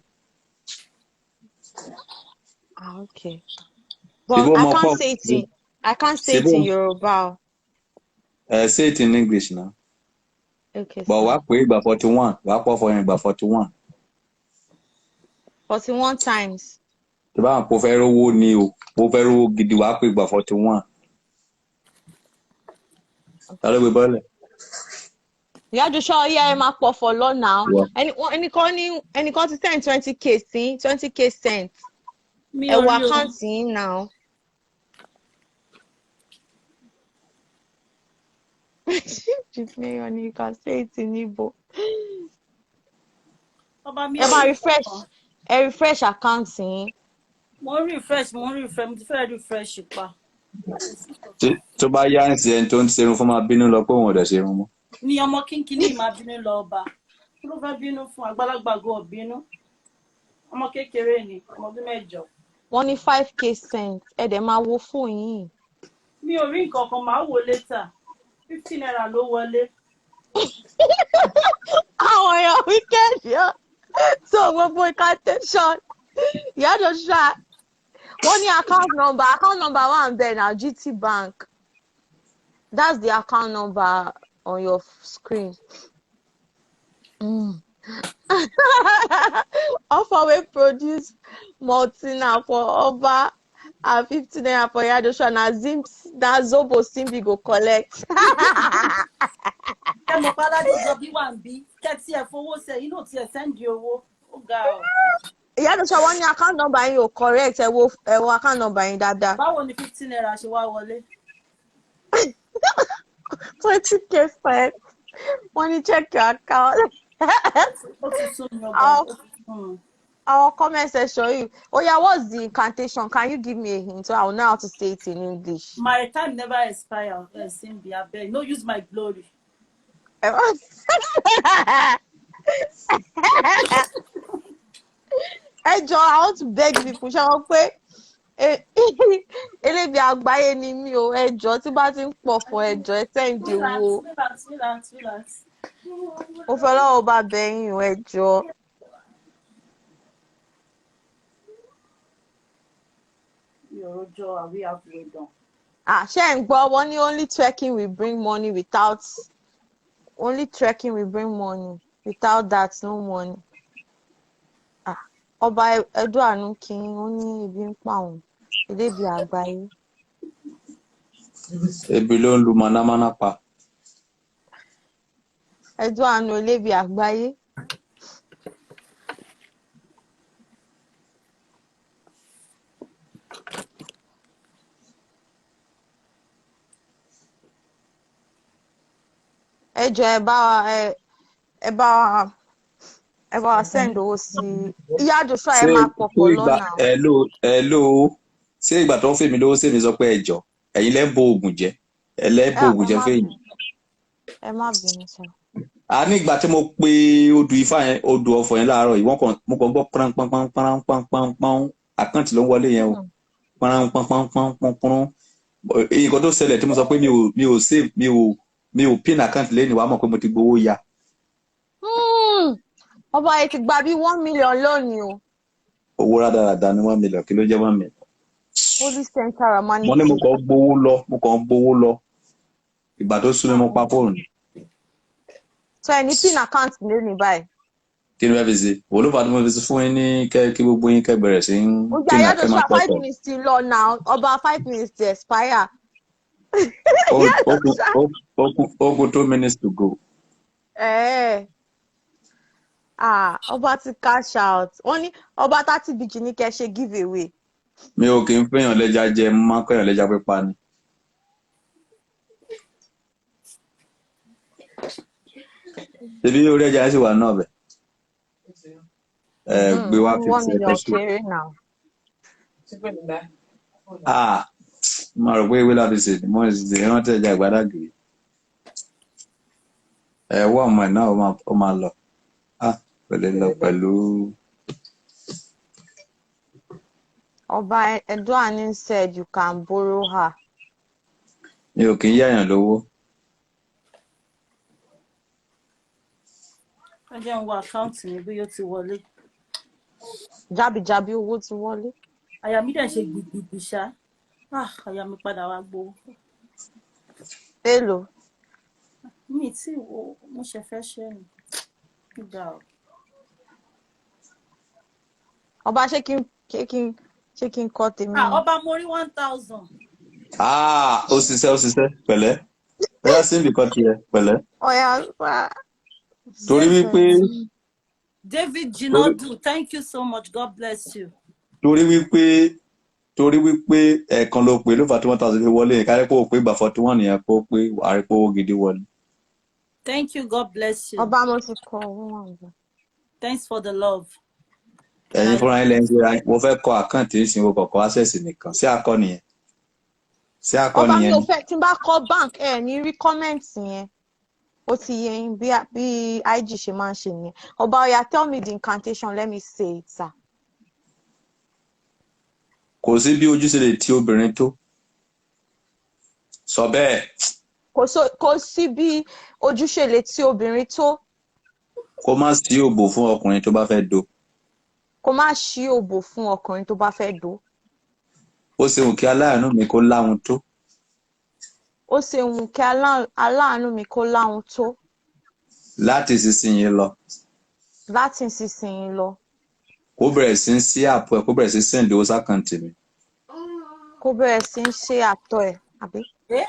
Ah, okay. But Ṣebó I mọ can't pọ̀ say it in I can't say it ṣebó in Yoruba o. Ẹ say it in English now. Okay, But sir. wàá pè é ìgbà 41, wàá pọ̀fọ̀ yẹn ìgbà 41. 41 times. Tó bá wọn kó fẹ́ rówó ni o, kó fẹ́ rówó gidi, wàá pè ìgbà 41. Ta ló gbé bọ́ọ̀lẹ̀? Ìyá Joshua, ọyá, ẹ máa pọ̀fọ̀ lọ́nà. Wọ. Ẹnìkan ní ẹnìkan ti send 20K sí 20K cent. Mi Ẹ ò wo rí o. account yín now. Chief Mayor, you can say it in Igbo. Ọba, mi Ẹ ò máa rí refresh kankan. Ẹ refresh account yín. Mo ń refresh, mo ń refresh, mo ti fẹ́ refresh pa. Kò sí kankan. Tó bá yá ń ṣe, ẹni tó ń ṣerun fún máa bínú lọ pé òun ò dẹ̀ ṣerun mọ́. Ní ọmọ kínkínní máa bínú lọ ọba. Kí ló fẹ́ bínú fún? Àgbàlagbà gan ò bínú. Ọmọ kékeré ni, ọmọ ọdún 8. Wọ́n ní 5K sent. Ẹ dẹ̀ máa wo fóònù yìí. Mi ò rí nǹkan kan, màá wò later. ₦50 ló wọlé. Àwọn èèyàn wicked yọ. So gbogbo incantation. Ìyá Joshua, wọ́n ní account number. Account number wà ń bẹ̀ náà, GT Bank. That's the account number on your screen. Offer wey produce Maltina for Oba and ₦50 for Iya Joshua, na Zim, na Zobo Simbi go collect. Ẹ mọ̀ pé aládùúgbò bí wà ń bí kẹ́tí ẹ̀ fowó sẹ̀ inú tí ẹ̀ send owó, ó ga ọ̀. Ìyá Joshua, wọ́n ní account number yín ò correct. Ẹ wo account number yín dáadáa. Báwo ni ₦50 ṣe wá wọlé? 20K sent. Wọ́n ní check your account. Ó ti sún mi, ọba. Our Ó ti sún mi. Our comment section yìí. Oh yeah, what's the incantation? Can you give me a hint so I will know how to say it in English? My time never expire, Simbi, abeg no use my glory. Ẹ jọ, I want to beg people, ṣe wọn pé elébi àgbáyé ni mí o. Ẹ jọ, tí bá ti ń pọ̀ fún, ẹ jọ, ẹ send Relax. owó. Relax, relax, relax. Mo fẹ́ lọ́wọ́ bá bẹ̀yìn o, ẹ jọ. Mi ò rojọ́, are we halfway done? Ah, ṣé ẹ̀ ń gbọ́? Wọ́n ní only twerking will bring money without, only twerking will bring money, without that no money. Ah, ọba Ẹdúàánú kí ó ní ebi ń pa òun, elébi àgbáyé. Ebi ló ń lu mọ̀nàmọ́ná pa. Ẹdúàánú, elébi àgbáyé. Ẹ jọ̀ọ́, ẹ bá wa send owó sí Ìyá Joshua. Ẹ Ṣé máa ṣé pọ̀pọ̀ ìgbà lọ́nà. Hello, hello, ṣé ìgbà tó ń fèmí lówó, sèmi sọ pé ẹ jọ, ẹ̀yin lẹ́ ń bo oògùn jẹ, ẹ lẹ́ ń Ẹ bo oògùn ẹ jẹ má fẹ́yìn. bínú, ẹ má bínú sọ. A ní ìgbà tí mo pe odù ifá yẹn, odù ọ̀fọ̀ yẹn láàárọ̀ yìí, wọ́n kàn, mo kàn gbọ́ pran pran pran pran pran pran pran, account ló ń wọlé yẹn o, pran pran pran pran pran pran. Nǹkan tó ṣẹlẹ̀ tí mo sọ pé mi ò save, mi ò pin account lẹ́nu, wàá mọ̀ pé mo ti gbowó ya. Ọba yìí ti gba bí 1 million lónìí o. Owó rádaràda ní 1 million, kí ló jẹ́ 1 million? Holy Center Mo ní mo Humanity. kàn ń gbowó lọ, mo kàn ń gbowó lọ. Ìgbà tó sú mi, mo pa fóònù. So ẹ ní pin account lónìí báyìí? Kí ni wọ́n fi ṣe? Wò ló fà á tí mo fi ṣe fún yín ní kẹ́ kí gbogbo yín kẹ́ bẹ̀rẹ̀ sí ń Ó jẹ́ pin Ìyá kẹ́ máa Joshua, five pọ̀pọ̀. minutes ti lọ now. Ọba, 5 minutes ti expire. Ó Ìyá ó kù Joshua. ó kù 2 minutes to go. Ah, ọba ti cash out. Wọ́n ní ọba 30 BG ní kẹ́ ṣe give away. Mi ò kì í fẹ́yàn lẹ́ja jẹ, mo máa ń kọ́yàn lẹ́ja pípa ni. Ṣebí orí ẹja yẹn sì wà náà bẹ̀. Ẹ gbé wá One 50 million ẹ̀kọ́ sí. kéré now. Ah, mo rò pé ewé láti ṣe ni mo sì rántí ẹja ìgbàdàgìrì. Ẹ wọ́ ọmọ ẹ̀ náà, ó máa lọ. Ah, kò lè lọ pẹ̀lú. Ọba Eduani said you can borrow her. Mi ò kì í yáyàn lówó. Ẹ jẹ́ ń wo account mi bóyá ó ti wọlé. Jábìjábí owó ti wọlé. Àyà mi dẹ̀ ṣe gbìgbìgbì ṣá. Ah, àyà mi padà wá gbowó. Èlò? Mi tí wo, mo ṣe fẹ́ ṣe ni gbígbà o. Ọba, ṣé kí n kọ́ tèmi Ah, ni? ọba, mo rí 1,000. Ah, ó ṣiṣẹ́, ó ṣiṣẹ́, pẹ̀lẹ́. Bóyá sí ibìkan tiẹ̀, pẹ̀lẹ́. Ọ̀yà wá. Torí wípé David torí Jinadu, thank you so much, God bless you. Torí wípé ẹ̀ẹ̀kan ló pè ló fà tí 1,000 fi wọlé yẹn, kárí pé ó pé ìgbà 41 yẹn kó pé àrípò owó gidi wọlé. Thank you, God bless you. Ọba, mo ti kọ owó wà níbẹ̀. Thanks for the love. Ẹ̀yin fúnra yín lẹ́yìn síra, mo fẹ́ kọ account ìsìn, wo kọ̀ọ̀kan access nìkan sí akọ nìyẹn, sí akọ Ọba, mi nìyẹn ò ni. fẹ́ tí n bá kọ bank, ẹ ní rí comment yẹn. Ó ti yé yín bí IG ṣe máa ń ṣe nìyẹn. Ọba Ọya, tell me the incantation, let me say it, sir. Kò sí bí ojú ṣe lè ti obìnrin tó. Sọ bẹ́ẹ̀. Kò sí bí ojú ṣe lè ti obìnrin tó. Kó má sí òbò fún ọkùnrin tó bá fẹ́ do. Kó má ṣí òbò fún ọkùnrin tó bá fẹ́ do. Ó ṣe wù kí aláàánú mi kó láhun tó. Ó ṣe wù kí aláàánú mi kó láhun tó. Láti ìsinsìnyí lọ. Láti ìsinsìnyí lọ. Kó bẹ̀rẹ̀ sí í sí àpò ẹ̀, kó bẹ̀rẹ̀ sí send owó s'account mi. Kó bẹ̀rẹ̀ sí í ṣe àtọ̀ ẹ̀, àbí?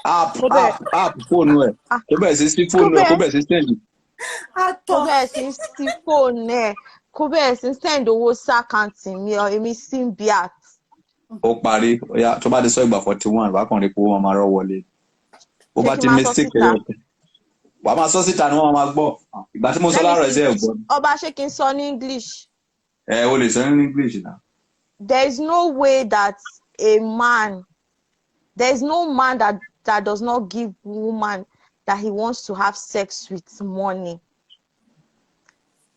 App. Kó bẹ̀rẹ̀ App fóònù ẹ̀. Ah. Kó bẹ̀rẹ̀ sí sí Kó fóònù ẹ̀, kó bẹ̀rẹ̀ bẹ̀rẹ̀ sí send. Kó Àtọ̀. bẹ̀rẹ̀ sí í sí fóònù ẹ̀, kó bẹ̀rẹ̀ sí í send owó s'account mi, èmi Simbiat. Ó parí. Ó yá, tó bá ti sọ ìgbà 41, wàá kàn rí pé owó máa rọ́ wọlé. Bó Ṣé bá kí ti n máa sọ mistake síta? ẹyọ kan. Wàá máa sọ síta ni wọ́n máa gbọ́. Ìgbà tí mo sọ Let me láàárọ̀ see. ẹsẹ̀ ẹ̀ gbọ́. Ọba, ṣé kí n sọ ní English? Ẹ o lè sọ ní English náà. There is no way that a man, there is no man that does not give woman that he wants to have sex with money.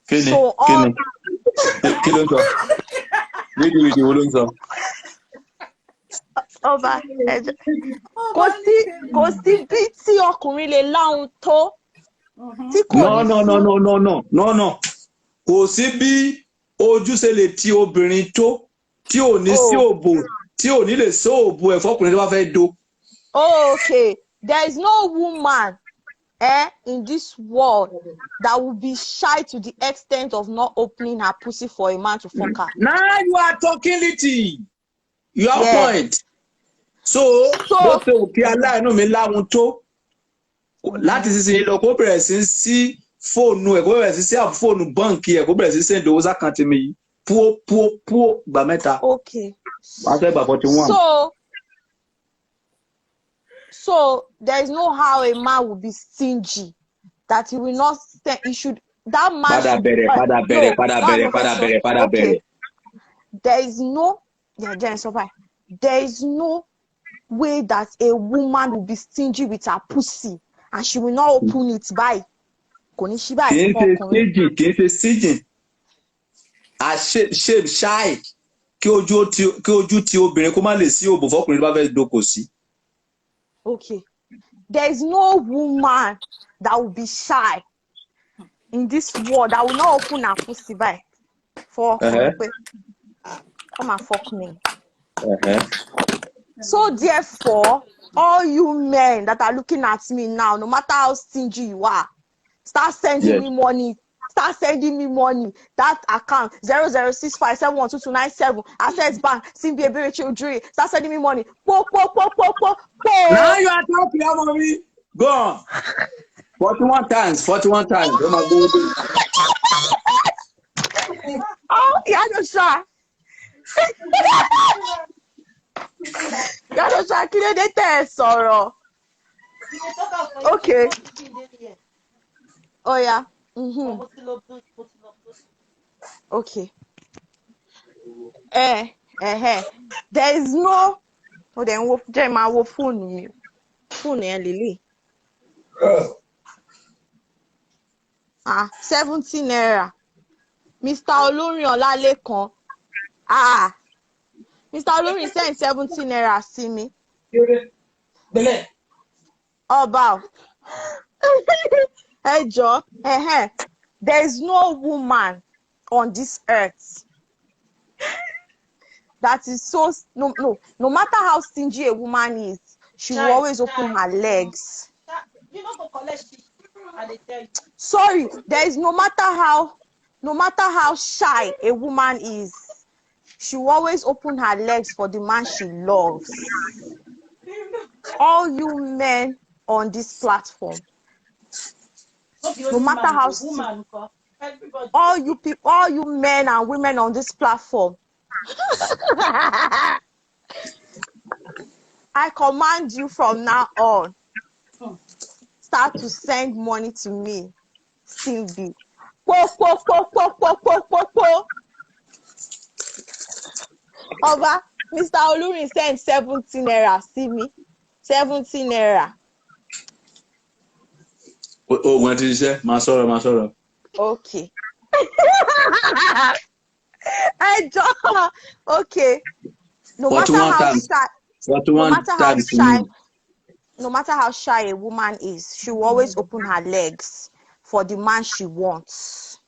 Kí ni? So Kí all ni? Kí ló ń sọ? Rédíò wo ló ń sọ? Ọba, ẹ jọ̀ọ́, kò sí bí tí ọkùnrin lè láhun tó tí kò No, ní no, no, fún no, no, no, no, no. Kò sí bí ojú ṣe lè ti obìnrin tó tí ò ní sí Oh. òbò, tí ò ní lè sí òbò ẹ̀ fọkùnrin tó bá fẹ́ do. Oh, okay. There is no woman in this world that will be shy to the extent of not opening her pussy for a man to fuck her. Now you are talking little. You have point. So, So bó ṣe wù kí aláàánú mi láhun tó, láti sísìn lọ, kó bẹ̀rẹ̀ sí sí fóònù ẹ̀, kó bẹ̀rẹ̀ sí sí fóònù báǹkì ẹ̀, kó bẹ̀rẹ̀ sí send owó s'account mi yìí, púó púó púó gbà mẹ́ta. Wàá fẹ́ gbà 41. So there is no how a man will be stingy that he will not send. He should, that man Padà should bẹ̀rẹ̀, padà bẹ̀rẹ̀, no, padà báwo bẹ̀rẹ̀, mo fẹ́ padà sọ? bẹ̀rẹ̀, padà Okay. bẹ̀rẹ̀. There is no, yeah, jẹ́ n sọ báyìí. There is no way that a woman will be stingy with her pussy and she will not open it báyìí. Kò ní ṣí Kì báyìí í fún ṣe ọkùnrin. stingy, kì í ṣe stingy. Àṣe shame, shy, kí ojú ti obìnrin kó má lè sí òbò fọkùnrin tó bá fẹ́ dókò sí. Okay. There is no woman that will be shy in this world that will not open her pussy báyìí for ọkùnrin pé come and fuck me. So therefore, all you men that are looking at me now, no matter how stingy you are, start sending me money. Start sending me money. That account 0065712297, Access Bank, Simbi Eberechi Ojuri. Start sending me money. Po po po po po po. Now you are talking, ọmọ mi. Go on. 41 times, 41 times. Ó máa gbówó dé. Oh, Ìyá Joshua. Ìyá Joshua, kí ló dé tẹ́ ẹ sọ̀rọ̀? Okay. Oh yeah. Okay. There is no. Ó dẹ̀ ń wo, jẹ́ máa wo fóònù mi. Fóònù yẹn lélẹ̀. Ah, ₦70. Mr. Olórin Ọlálékan. Ah, Mr. Olórin send ₦70 sí mi. Ọba o. Ẹ jọ̀ọ́, ẹhẹ́n. There is no woman on this earth that is so, no, no matter how stingy a woman is, she will Shy, always open shy. her legs. You no go collect shit. I dey tell you. Sorry, there is no matter how shy a woman is, she will always open her legs for the man she loves. All you men on this platform, No be no only matter man how o, woman nko. Everybody. all you people, all you men and women on this platform, I command you from now on, start to send money to me, Simbi. Po po po po po po po po. Ọba, Mr. Olurin send ₦70 sí mi. ₦70. Oògùn ẹ ti ṣiṣẹ́, máa sọ̀rọ̀, máa sọ̀rọ̀. Okay. Ẹ jọ̀ọ́, okay. No Forty matter one how times. shy, Forty no one matter how times shy, me. no matter how shy a woman is, she will always open her legs for the man she wants.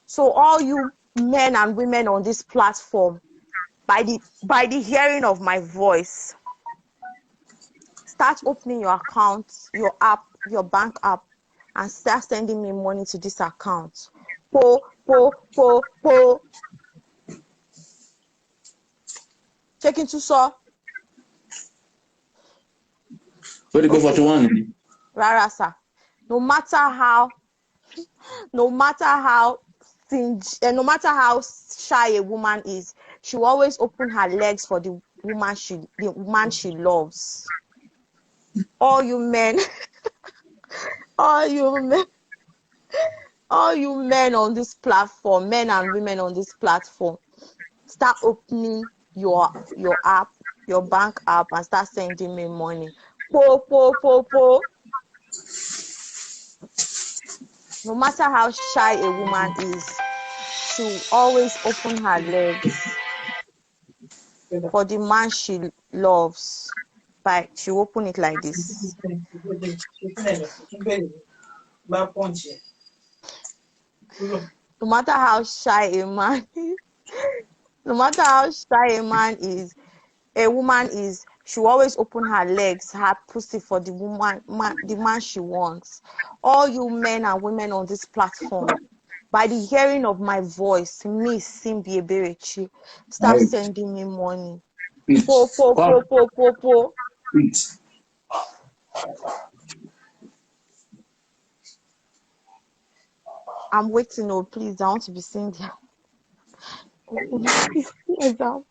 So all you men and women on this platform, by the hearing of my voice, start opening your account, your app, your bank app, and start sending me money to this account. Po po po po. Ṣé kí n tún sọ? Ó ti pé Okay. 41 ni. Rárá sir. No matter how stingy, no matter how shy a woman is, she will always open her legs for the man she loves. All you men, all you men, all you men on this platform, men and women on this platform, start opening your app, your bank app, and start sending me money. Po po po po. No matter how shy a woman is, she will always open her legs for the man she loves. By she will open it like this. No matter how shy a man is, no matter how shy a man is, a woman is, she will always open her legs, her pussy for the woman, man, the man she wants. All you men and women on this platform, by the hearing of my voice, me, Simbi Eberechi, start Right. sending me money. Eat. Po po Come, po po po po. eat. I'm waiting. Oh, please, I want to be seeing there. Exam.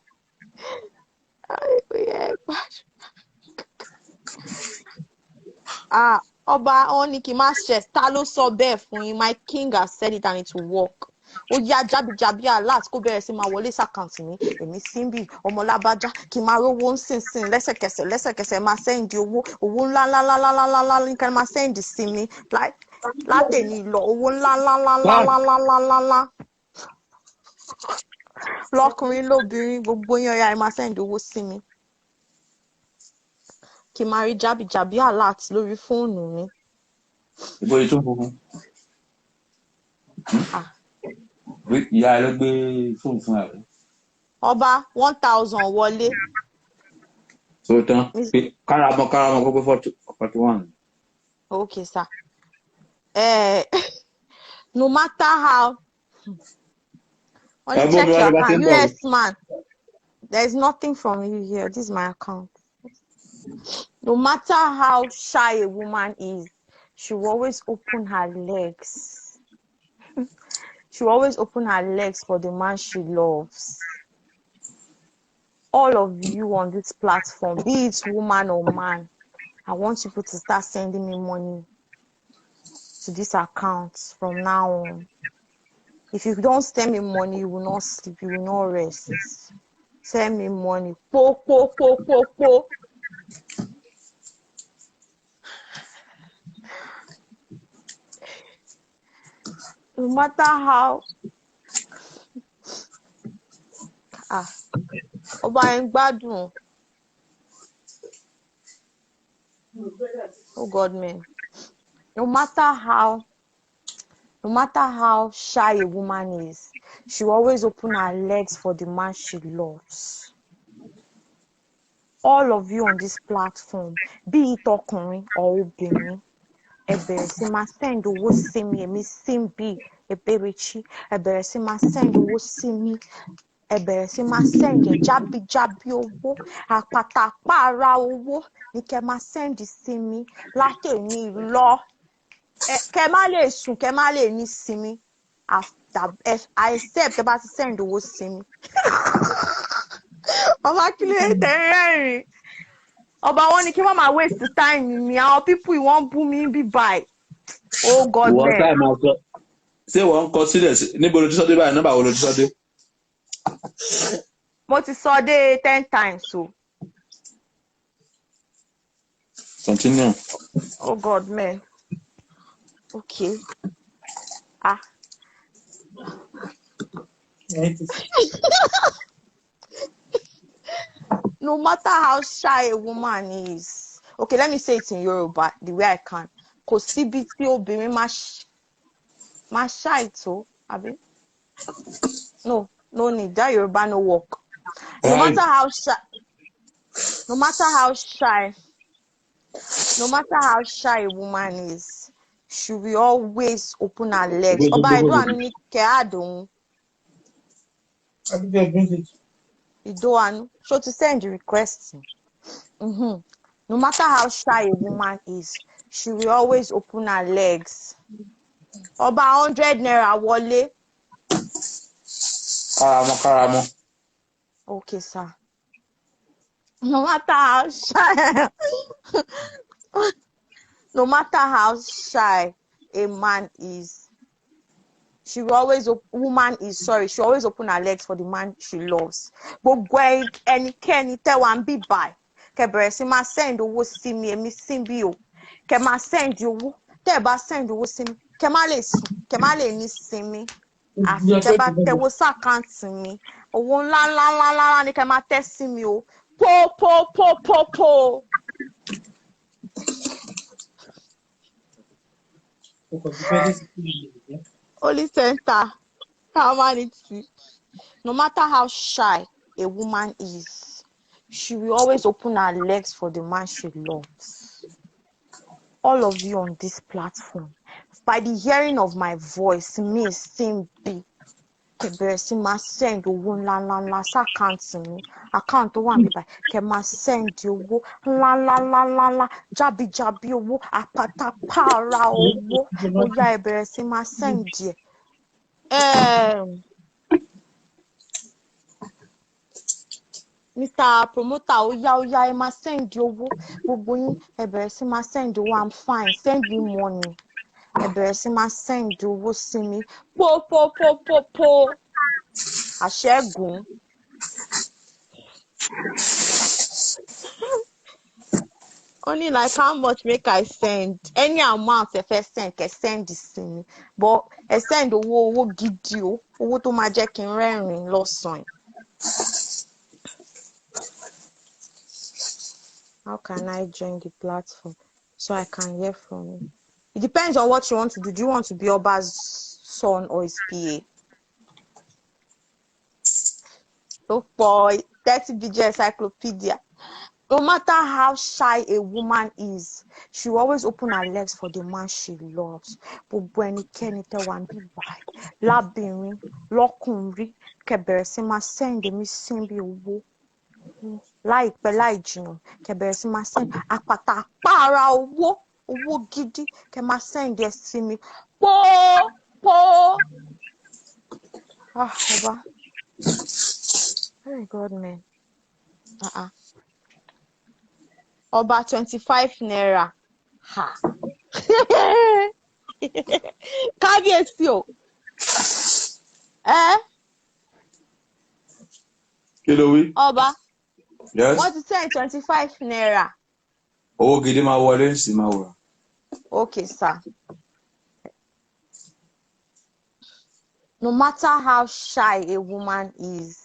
Ah, Ọba wọn ní kí n má stress. Ta ló sọ bẹ́ẹ̀ fún yín? My king has said it and it will work. Ó yá jábíjábí alert kó bẹ̀rẹ̀ sí máa wọlé sàkáǹtì mi. Èmi Simbi ọmọlábájá kí n máa rówó ń sìn sìn lẹ́sẹ̀kẹsẹ̀ lẹ́sẹ̀kẹsẹ̀ máa send owó owó ńlá ńlá ńlá ńlá ńlá ńlá ní ká máa send sí mi látẹ̀ni lọ owó ńlá ńlá ńlá ńlá Come. ńlá ńlá ńlá ńlá ńlá lọ́kùnrin lóbìnrin gbogbo yín ọ̀yá ẹ máa send owó sí mi kí n máa rí jábíjábí alert lórí fóònù mi. Ibo ni tó ń funfun? Ah, Ìyá ẹ ló gbé fóònù fún ẹ. Ọba 1,000 wọlé. So tán. Miss- Pé káramọ káramọ kó pé 41. Okay, sir. Eh, no matter how, Ẹ only bó check mi wá your lọ bá ṣe account. ń bọ̀ o. US man, there is nothing from you here. This is my account. No matter how shy a woman is, she will always open her legs. She will always open her legs for the man she loves. All of you on this platform, be it woman or man, I want you people to start sending me money to this account from now on. If you don't send me money, you will not sleep, you will not rest. Send me money. Po, po, po, po, po. No matter how. Ah, Ọba yẹn gbádùn. Oh God, man. No matter how, no matter how shy a woman is, she will always open her legs for the man she loves. All of you on this platform, be it ọkùnrin or obìnrin, ẹ bẹ̀rẹ̀ sí máa send owó sí mi, èmi Simbi Eberechi, ẹ bẹ̀rẹ̀ sí máa send owó sí mi, ẹ bẹ̀rẹ̀ sí máa send ẹ̀ jábíjábí owó, àpàtàpàrà owó ní kẹ́ máa send sí mi látẹ̀ní lọ. Kẹ́ má lè sùn, kẹ́ má lè ní sinmi after except ẹ bá ti send owó sí mi. Ọba kí ló dé rẹ́rìn-ín? Ọba wọn ní kí wọ́n máa waste time mi, àwọn people yìí wọ́n bú mi bí báyìí. Oh God, Ìwọ man. táì máa sọ. Ṣé wọ́n ń kọ sílẹ̀ sí níbo ló ti sọ dé báyìí? Nọ́mbà wo ló ti sọ dé? Mo ti sọ dé 10 times o. Continue. Oh God, man. Okay. Ah. No matter how shy a woman is. Okay, let me say it in Yoruba the way I can. Kò síbi tí obìnrin máa shy tó, àbí? No, no need. That Yoruba no work. No matter how shy, no matter how shy, no matter how shy a woman is, she will always open her legs. Ọba Ìdóànú ní kẹ́ àdóhun. Ìdóànú, ṣó ti send request? No matter how shy a woman is, she will always open her legs. Ọba ₦100 wọlé. Karamọ karamọ. Okay, sir. No matter how shy, no matter how shy a man is, she will always woman is sorry, she always open her legs for the man she loves. Gbogbo ẹnikẹ́ni tẹ́ wà ń bí báyìí, kẹ́ bẹ̀rẹ̀ sí máa send owó sí mi, èmi Simbi o. Kẹ́ máa send owó, tẹ́ ẹ bá send owó sí mi, kẹ́ má lè sùn, kẹ́ má lè ní sinmi. Àfi tẹ́ bá tẹwó s'account mi, owó ńlá ńlá ńlá ńlá ni kẹ́ máa tẹ́ sí mi o. Po po po po po. Holy Center, humanity. No matter how shy a woman is, she will always open her legs for the man she loves. All of you on this platform, by the hearing of my voice, me, Simbi, kẹ́ bẹ̀rẹ̀ sí máa send owó ńlá ńlá ńlá s'account mi, account tó wà níbí báyìí, kẹ́ máa send owó ńlá ńlá ńlá ńlá ńlá, jábíjábí owó, àpátápàrà owó, ó yá ẹ bẹ̀rẹ̀ sí máa send ẹ̀. Mr. Promoter, ó yá ó yá ẹ máa send owó, gbogbo yín ẹ bẹ̀rẹ̀ sí máa send owó, I'm fine, send me money. Ẹ bẹ̀rẹ̀ sí máa send owó sí mi, po po po po po, àṣẹ́gun. Only like how much make I send? Any amount ẹ fẹ́ send, kẹ́ send sí mi, but ẹ send owó owó gidi o, owó tó máa jẹ́ kí n rẹ́rìn-ín lọ́sàn-án. How can I join the platform so I can hear from you? It depends on what you want to do. Do you want to be Oba's son or his PA? Oh boy, 30 BJ Encyclopedia. No matter how shy a woman is, she will always open her legs for the man she loves. Gbogbo ẹnikẹ́ni tẹ́ wà níbí báyìí, lábìnrin, lọ́kùnrin, kẹ́ bẹ̀rẹ̀ sí máa send èmi Simbi owó. Láìpẹ́ láì jìnnà, kẹ́ bẹ̀rẹ̀ sí máa send àpàtàpàrà owó, owó gidi, kẹ́ máa send ẹ sí mi. Po po. Ah, Ọba. Oh God, man. Uh-uh. Ọba ₦25. Ha. Kábíyèsí o. Eh? Kí ló wí? Ọba. Yes. Wọ́n ti send ₦25. Owó gidi máa wọlé sí máa wọ̀. Okay, sir. No matter how shy a woman is.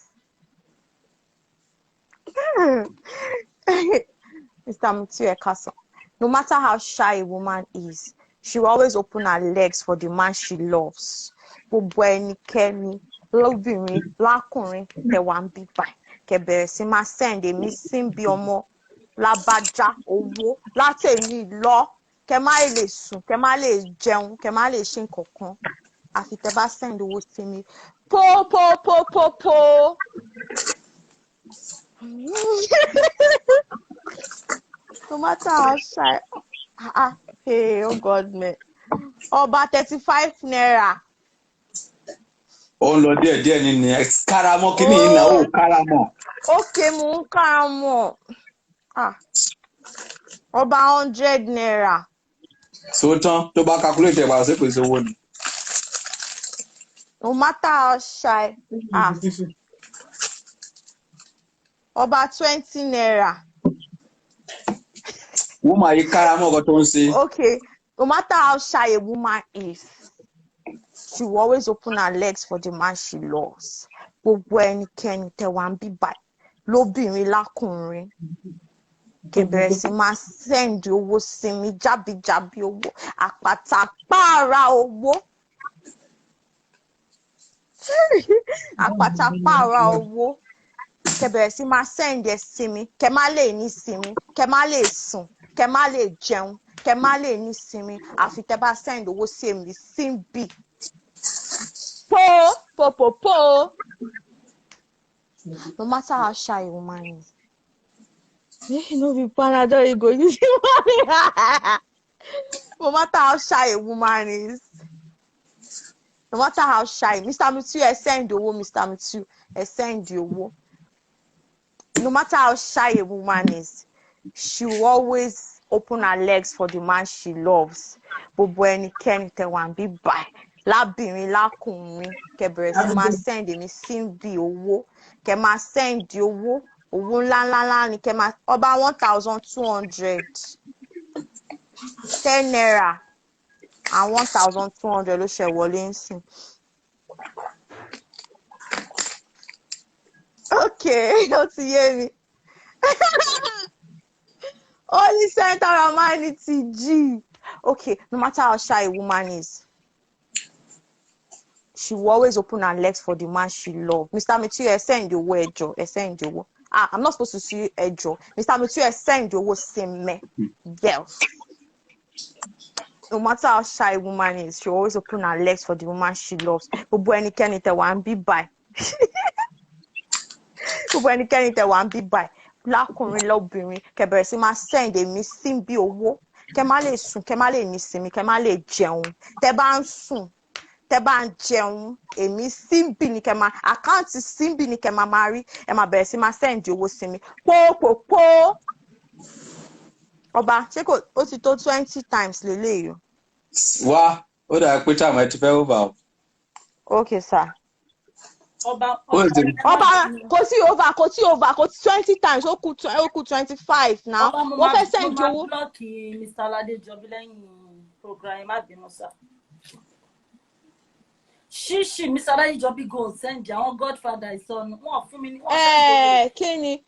Mr. Mutiu Ekason. No matter how shy a woman is, she will always open her legs for the man she loves. Gbogbo ẹnikẹ́ni lóbìnrin lákùnrin tẹ́ wà ń bí báyìí, kẹ́ bẹ̀rẹ̀ sí máa send èmi Simbi ọmọ lábájá owó látẹ̀mí lọ, kẹ́ má lè sùn, kẹ́ má lè jẹun, kẹ́ má lè ṣe nǹkan kan, àfi tẹ́ bá send owó sí mi. Po po po po po. No matter how shy. Ah, hey, oh God, man. Ọba ₦35. Ó ń lọ díẹ̀ díẹ̀ ní ní káramọ́ kí ni ìnáwó káramọ́. Okay, mo ń káramọ́. Ah. Ọba ₦100. So tán tó bá calculate ẹ̀ padà sí pèsè owó ni. No matter how shy. Ah. Ọba ₦20. Woman yìí káramọ́ ọkọ tó ń ṣe. Okay. No matter how shy a woman is, she will always open her legs for the man she loves. Gbogbo ẹnikẹ́ni tẹ wá ń bí báyìí, lóbìnrin lákùnrin, kẹ́ bẹ̀rẹ̀ sí máa send owó sí mi, jábíjábí owó, àpàtàpàrà owó, àpàtàpàrà owó, kẹ́ bẹ̀rẹ̀ sí máa send ẹ̀ sí mi, kẹ́ má lè ní sinmi, kẹ́ má lè sùn, kẹ́ má lè jẹun, kẹ́ má lè ní sinmi, àfi tẹ́ bá send owó sí mi síbì. Po po po po. No matter how shy a woman is, no be Panadol you go use money. No matter how shy a woman is, no matter how shy, Mr. Mutu, ẹ send owó, Mr. Mutu, ẹ send owó. No matter how shy a woman is, she will always open her legs for the man she loves. Gbogbo ẹnikẹ́ni tẹ wà ń bí báyìí, lábìnrin lákùnrin, kẹ́ bẹ̀rẹ̀ sí máa send èmi síbí owó, kẹ́ máa send owó, owó ńláńláńlá ni kẹ́ máa, ọba 1,200, ₦10 and 1,200 ló ṣe wọlé ń sìn. Okay, ó ti yé mi. Only center humanity G. Okay, no matter how shy a woman is, she will always open her legs for the man she loves. Mr. Mutu, ẹ send owó, ẹ jọ̀ọ́, ẹ send owó. Ah, I'm not supposed to see ẹ jọ̀ọ́. Mr. Mutu, ẹ send owó sí mi. Girls. No matter how shy a woman is, she will always open her legs for the woman she loves. Gbogbo ẹnikẹ́ni tẹ wà ń bí báyìí. Gbogbo ẹnikẹ́ni tẹ wà ń bí báyìí, lákùnrin lóbìnrin, kẹ́ bẹ̀rẹ̀ sí máa send èmi síbí owó, kẹ́ má lè sùn, kẹ́ má lè ní sinmi, kẹ́ má lè jẹun. Tẹ́ bá ń sùn, tẹ́ bá ń jẹun, èmi síbí ni kẹ́ máa, account síbí ni kẹ́ máa máa rí, ẹ máa bẹ̀rẹ̀ sí máa send owó sí mi. Pópópó. Ọba, ṣé kò ó ti tó 20 times lélẹ́yìí o? Wá, ó dà pé táwọn ẹ ti fẹ́ over o. Okay, sir. Ọba, Ó ọba, ti ẹ má Ọba, bínú. kò sí over, kò sí over, kò sí 20 times, ó kù 25 now. Ọba, mo Wọ́n máa fẹ́ mo send máa owó. block Mr. Aladejobi lẹ́yìn program, ẹ má bínú sá. Ṣíṣì Mr. Aladejobi go send àwọn godfather ìsọnù, wọn fún mi ní wọn send owó. Kí ni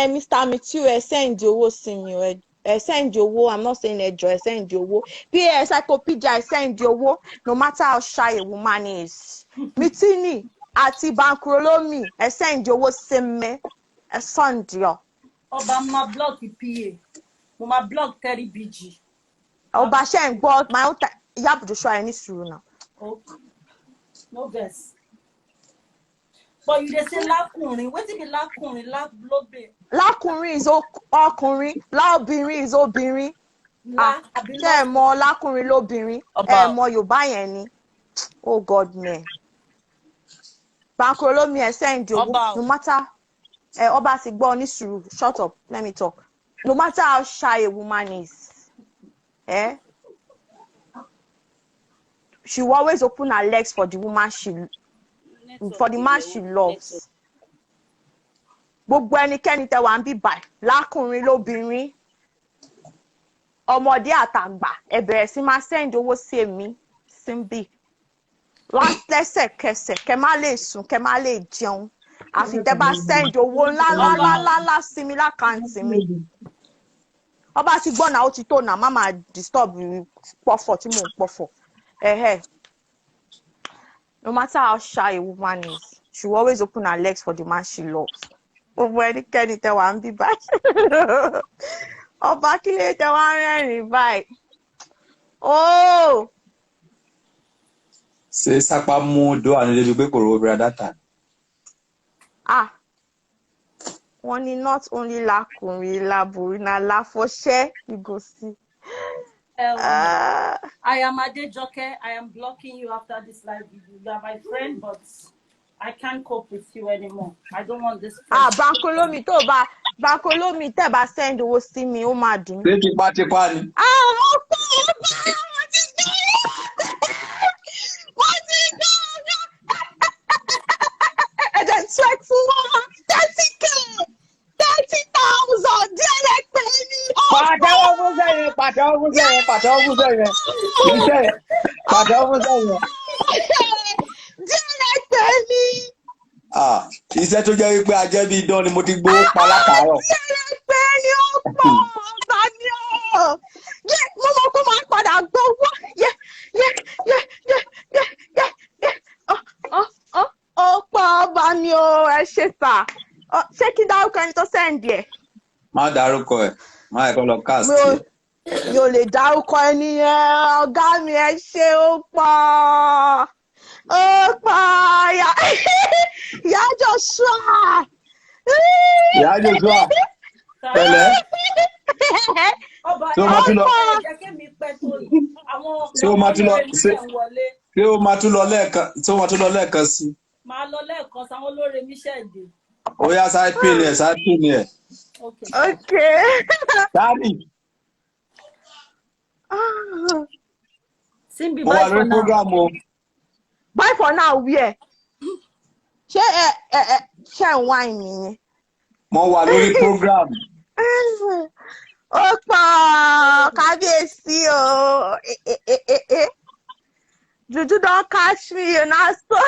Mr. Mutu, ẹ send owó sí mi o, ẹ send owó, I'm not saying ẹ jọ̀ọ́, ẹ send owó. PS Psychopedia, ẹ send owó, no matter how shy a woman is. Mitini àti Bankrolomi, ẹ send owó sí mi, ẹ send yọ. Ọba, mo máa block PA, mo máa block Terry BG. Ọba, ṣe ń gbọ́ my own time, Ìyá Joshua, ẹ ní sùúrù náà. Okay, no vex. But you dey say lákùnrin, wetin be lákùnrin lóbìn? Lákùnrin is ọkùnrin, láobìnrin is obìnrin. Lá Ah, àbí ṣé ẹ lá? mọ lákùnrin lóbìnrin? Ọba. Ẹ mọ Yorùbá yẹn ni. Oh God, man. Bankrolomi, ẹ send owó. Ọba. No matter, ẹ ọba ti gbọ́, ní sùúrù, shut up, let me talk. No matter how shy a woman is, eh, she will always open her legs for the woman she for the man she loves. Gbogbo ẹnikẹ́ni tẹ wà ń bí báyìí, lákùnrin lóbìnrin, ọmọdé àtàgbà, ẹ bẹ̀rẹ̀ sí máa send owó sí èmi síbí lẹ́sẹ̀kẹsẹ̀, kẹ má lè sùn, kẹ má lè jẹun, àfi tẹ bá send owó ńlá ńlá ńlá ńlá ńlá sí mi l'account mi. Ọba ti gbọ́ náà, ó ti tó náà, má máa disturb pọ̀fọ̀ tí mò ń pọ̀fọ̀. Ẹ̀hẹ́. No matter how shy a woman is, she will always open her legs for the man she loves. Gbogbo ẹnikẹ́ni tẹ wà ń bí báyìí. Ọba, kí ló tẹ wá ń rẹ́rìn-ín báyìí? Oh! Ṣé sápá mú dó àná débi pé kò rówó fi ra data? Ah! Wọ́n ní not only lákùnrin láborí na láfọṣẹ́, you go see. Ah. I am Adejoke. I am blocking you after this live video. You are my friend, but I can't cope with you anymore. I don't want this Ah, friendship. Bankolomi, tó bá Bankolomi tẹ́ bá send owó sí mi, ó máa dùn mí. Ṣé tipátipá ni? Ah, ọkọ ọba, wọ́n ti gbé, wọ́n ti gbé ẹ̀jẹ̀ twerk fún wọn, 30K, 30,000 díẹ̀ lẹ pè ní. Pàtẹ́wọ́ fún sẹ́yìn, pàtẹ́wọ́. Pàtẹ́wọ́ fún sẹ́yìn, pàtẹ́wọ́ fún sẹ́yìn. Iṣẹ́ yẹn, pàtẹ́wọ́ fún sẹ́yìn. Díẹ̀ tẹ̀mí. Ah, iṣẹ́ tó jẹ́ wípé ajẹ́ bíi idán ni mo ti gbowó pa látàárọ̀. Díẹ̀ pé ni ó pọ̀ ọba mi ò. Yé, mo mọ̀ pé màá padà gbowó. Yé, yé, yé, yé, yé, yé, yé. Ọ, ọ, ọ, ó pọ̀ ọba mi ò, ẹ ṣe sà. Ọ, ṣé kí n dárúkọ ẹni tó send ẹ̀? Má dárúkọ ẹ̀, má ẹ̀kọ́ lọ cast Mi ò ẹ̀. Mi ò lè dárúkọ ẹni yẹn. Ọ̀gá mi, ẹ ṣe, ó pọ̀. Ó pọ̀ ìyá Joshua. Ìyá Joshua, pẹ̀lẹ́. Ọba Ṣé o máa tún lọ? Ẹ jẹ́ kí mi pẹ́ tó yìí. Àwọn Ṣé o máa tún lọ? olóore mi Ṣé ṣẹ̀ ń wọlé. Ṣé o máa tún lọ lẹ́ẹ̀kan? Ṣé o máa tún lọ lẹ́ẹ̀kan sí? Màá lọ lẹ́ẹ̀kan sáwọn olóore mi ṣẹ̀ dé. Ó yá, sáré pin ẹ̀, sáré pin ẹ̀. Okay. Okay. Dáàdì, Simbi, mo wà bye for lórí now. program o. Bye for now, where? Ṣé ẹ ṣe ń wá ìmì ni? Mo wà lórí program. Ó pọ̀, kábíyèsí o. Eh, eh, eh, eh, eh. Juju don catch me, you na so.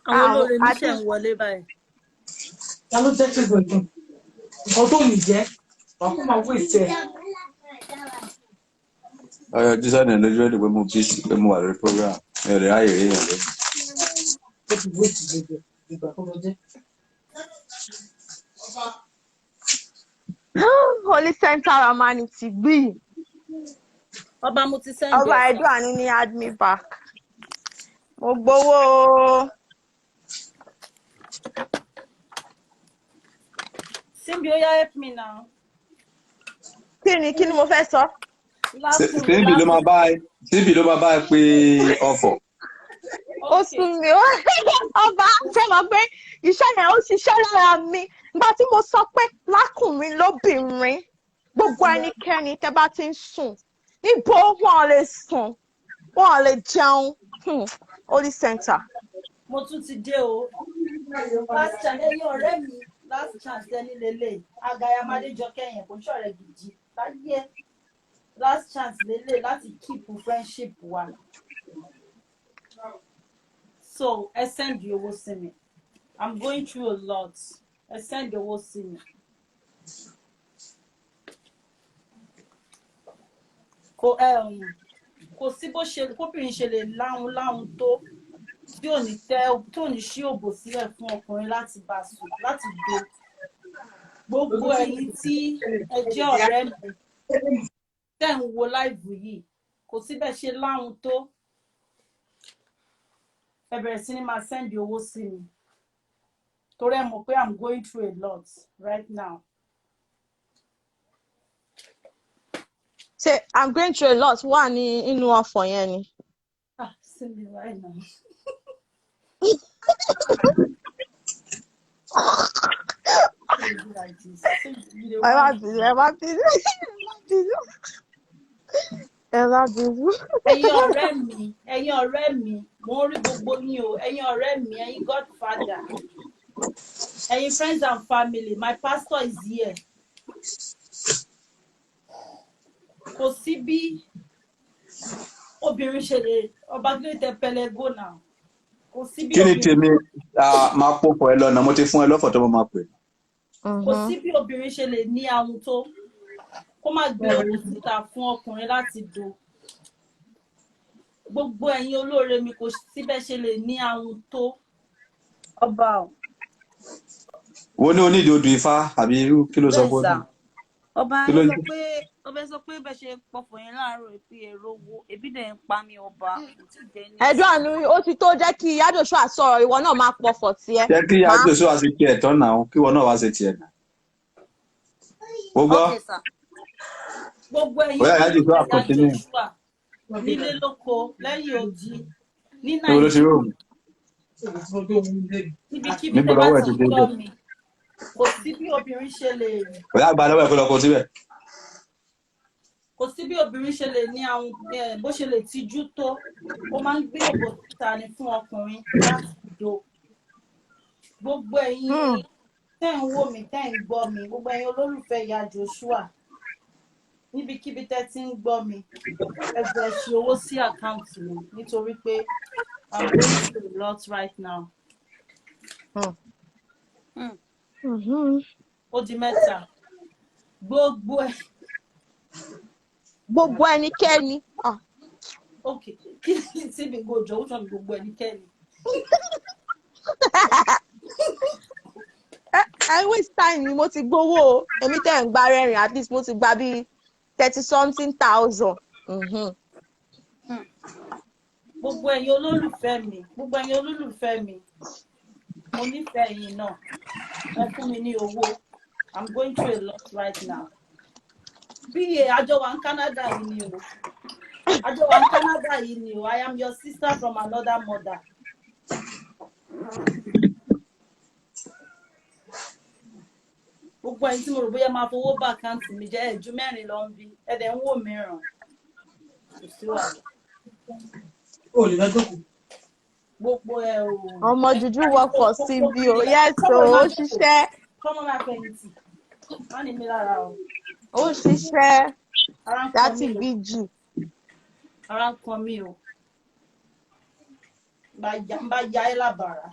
Àwọn olóore mi Àti ṣẹ̀ ń wọlé báyìí. Ta ló jẹ́ kí gbogbo nǹkan tó ní jẹ́ wà kó máa waste ẹ̀? Ọyọ jísọ̀ ní lójú ẹ̀dùn pé mo busy, pé mo wà lórí program. Mi ò lè ráyè rí èèyàn lónìí. Ó ti waste gbogbo ìgbà tó lọ jẹ́. Holy Center Ramani ti gbì. Ọba, mo ti send Ọba ẹ̀ sà. Ẹdùn ní add me back. Mo gbowó o. Simbi, ó yá, help me now. Kí ni mo fẹ́ sọ? Last Síbi ló máa bá ẹ, síbi ló máa bá ẹ pé ọ̀fọ̀. Ó sún mi ó. Ọba, ṣe mọ̀ pé iṣẹ́ yẹn ó ṣiṣẹ́ lára mi. Ìgbà tí mo sọ pé lákùnrin lóbìnrin, gbogbo ẹnikẹ́ni tẹ́ bá ti ń sùn, níbo wọn ò lè sùn, wọn ò lè jẹun. Holy Center. Mo tún ti dé o. Last chance, ẹ̀yin ọ̀rẹ́ mi, last chance ẹni lélẹ̀. Agaya Madéjọkẹ́ yẹn kò ń ṣọ̀rẹ́ gidi láyé. Last chance lélẹ̀ láti keep friendship wa. So ẹ send owó sí mi. I'm going through a lot. Ẹ send owó sí mi. Kò sí bó ṣe kóbìnrin ṣe lè láhun láhun tó tí ò ní tẹ, tí ò ní ṣí òbò sílẹ̀ fún ọkùnrin láti bá sùn, láti do. Gbogbo ẹ̀yin tí ẹ jẹ́ ọ̀rẹ́ mi tẹ́ ń wo live yìí, kò sí bẹ́ẹ̀ ṣe láhun tó, ẹ bẹ̀rẹ̀ sí ní máa send owó sí mi, torí ẹ mọ̀ pé I'm going through a lot right now. Ṣé "I'm going through a lot" wà ní inú ọ̀fọ̀ yẹn ni? Ah, Simbi, right now. Why you do like this? Simbi, you dey Ẹ má whine. bínú, ẹ má bínú, ẹ má bínú, ẹ má bínú. Ẹ̀yin ọ̀rẹ́ mi, ẹ̀yin ọ̀rẹ́ mi, mo ń rí gbogbo yín o. Ẹ̀yin ọ̀rẹ́ mi, ẹ̀yin godfather, ẹ̀yin friends and family, my pastor is here. Kò sí bí obìnrin ṣe lè ọba kí ló tẹ pẹlẹgó náà, kò sí bí Kí ni obìnrin tèmi? Ah, máa pòpọ̀ ẹ lọ́nà, mo ti fún ẹ lọ́fọ̀ tó máa pè. Kò sí bí obìnrin ṣe lè ní ahun tó, kó má gbé owó síta fún ọkùnrin láti do. Gbogbo ẹ̀yin olóore mi, kò sí bẹ́ẹ̀ ṣe lè ní ahun tó. Ọba o. Wo ní onídìí odù ifá àbí irú kí ló sọ Bẹ́ẹ̀ fún sà ọ? Ọba, Kí ló ẹ ń sọ pé ọbẹ̀ sọ pé bẹ́ẹ̀ ṣe pọ̀fọ̀ yẹn láàárọ̀ pé èrò owó ebi dẹ̀ ń pa mí, ọba, kò tí ì jẹ́ ní. Ẹdùn àánú, ó ti tó, jẹ́ kí Ìyá Joshua sọ̀rọ̀, ìwọ náà máa pọ̀fọ̀ tiẹ̀. Jẹ́ kí Máa Joshua ṣe tiẹ̀ tán náà, kí wọn náà wá ṣe tiẹ̀ náà. Ó gbọ́. Ok sà. Gbogbo ẹ̀yin Bóyá Ìyá Joshua olólùfẹ́ Ìyá continue. Joshua nílé lóko lẹ́yìn odi ní Níbo ló ti Nàìjíríà, rí òun? níbikíbi Níbo tẹ́ bá lọ́wọ́ ẹ̀ ti ti dé gbọ́ bẹ̀? mi, kò sí bí obìnrin ṣe lè Bóyá àgbà lọ́wọ́ ẹ̀ kó lọ kó síbẹ̀. Kò sí bí obìnrin ṣe lè ní àwọn bó ṣe lè tijú tó, ó máa ń gbé òbò síta ni fún ọkùnrin láti do. Gbogbo ẹ̀yin Tẹ́ ń wò mí, tẹ́ ń gbọ́ mi, gbogbo ẹ̀yin olólùfẹ́ ìyá Joshua, níbikíbi tẹ́ ti ń gbọ́ mi, ẹ jọ̀ọ́, ẹ ṣe owó sí account mi nítorí pé I'm going through a lot right now. Ó di mẹ́ta. Gbogbo ẹ̀ Gbogbo ẹnikẹ́ni. Ah, ok, kí ni tí mi kò jọ ó sọ mi gbogbo ẹnikẹ́ni. Ẹ waste time ni, mo ti gbowó o. Èmi tẹ̀ ń gba rẹ́rìn, at least mo ti gba bíi thirty something thousand. Gbogbo ẹ̀yin olólùfẹ́ mi, gbogbo ẹ̀yin olólùfẹ́ mi, mo nífẹ̀ẹ́ yín náà. Ẹ fún mi ní owó. I'm going through a lot right now. Bí àjọ wa ní Canada yìí ni o, àjọ wa ní Canada yìí ni o. I am your sister from another mother. Gbogbo ẹ̀yin tí mo rò bóyá máa fowó bá account mi jẹ́, ẹ̀ ju mẹ́rin lọ ń bí, ẹ dẹ̀ ń wò mìíràn, kò sí wàhálà. O lè lọ jókòó. Gbogbo ẹ o. Ọmọ juju work for CBO. Yes o, ó ṣiṣẹ́. Kọ́mọ máa fẹ̀yìntì, má ní mi lára o. Ó ṣiṣẹ́. Ara ń kan Láti mí o. BG. Ara ń kan mí o. Bá ya ẹ́ lábàrá.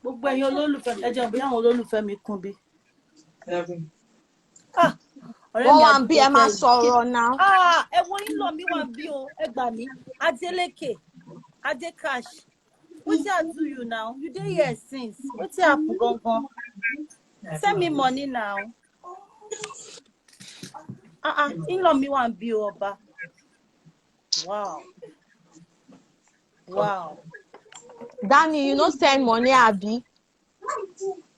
Gbogbo ẹ̀yin olólùfẹ́, ẹ jẹun bóyá àwọn olólùfẹ́ mi kún bí. Ah, ọ̀rẹ́ Wọ́n mi wà ń bí, ẹ máa Adéjọkẹ́. sọ̀rọ̀ náà. Ah, ẹ wo yín lọ mi wà ń bí o, ẹ gbà mí. Adeleke, Adekash, wetin I do you now? You dey here since. Wetin happen gangan? Send me money now. Ah ah, in-law mi wà ń bí o, ọba. Wow. Wow. Danny, you no send money, abi?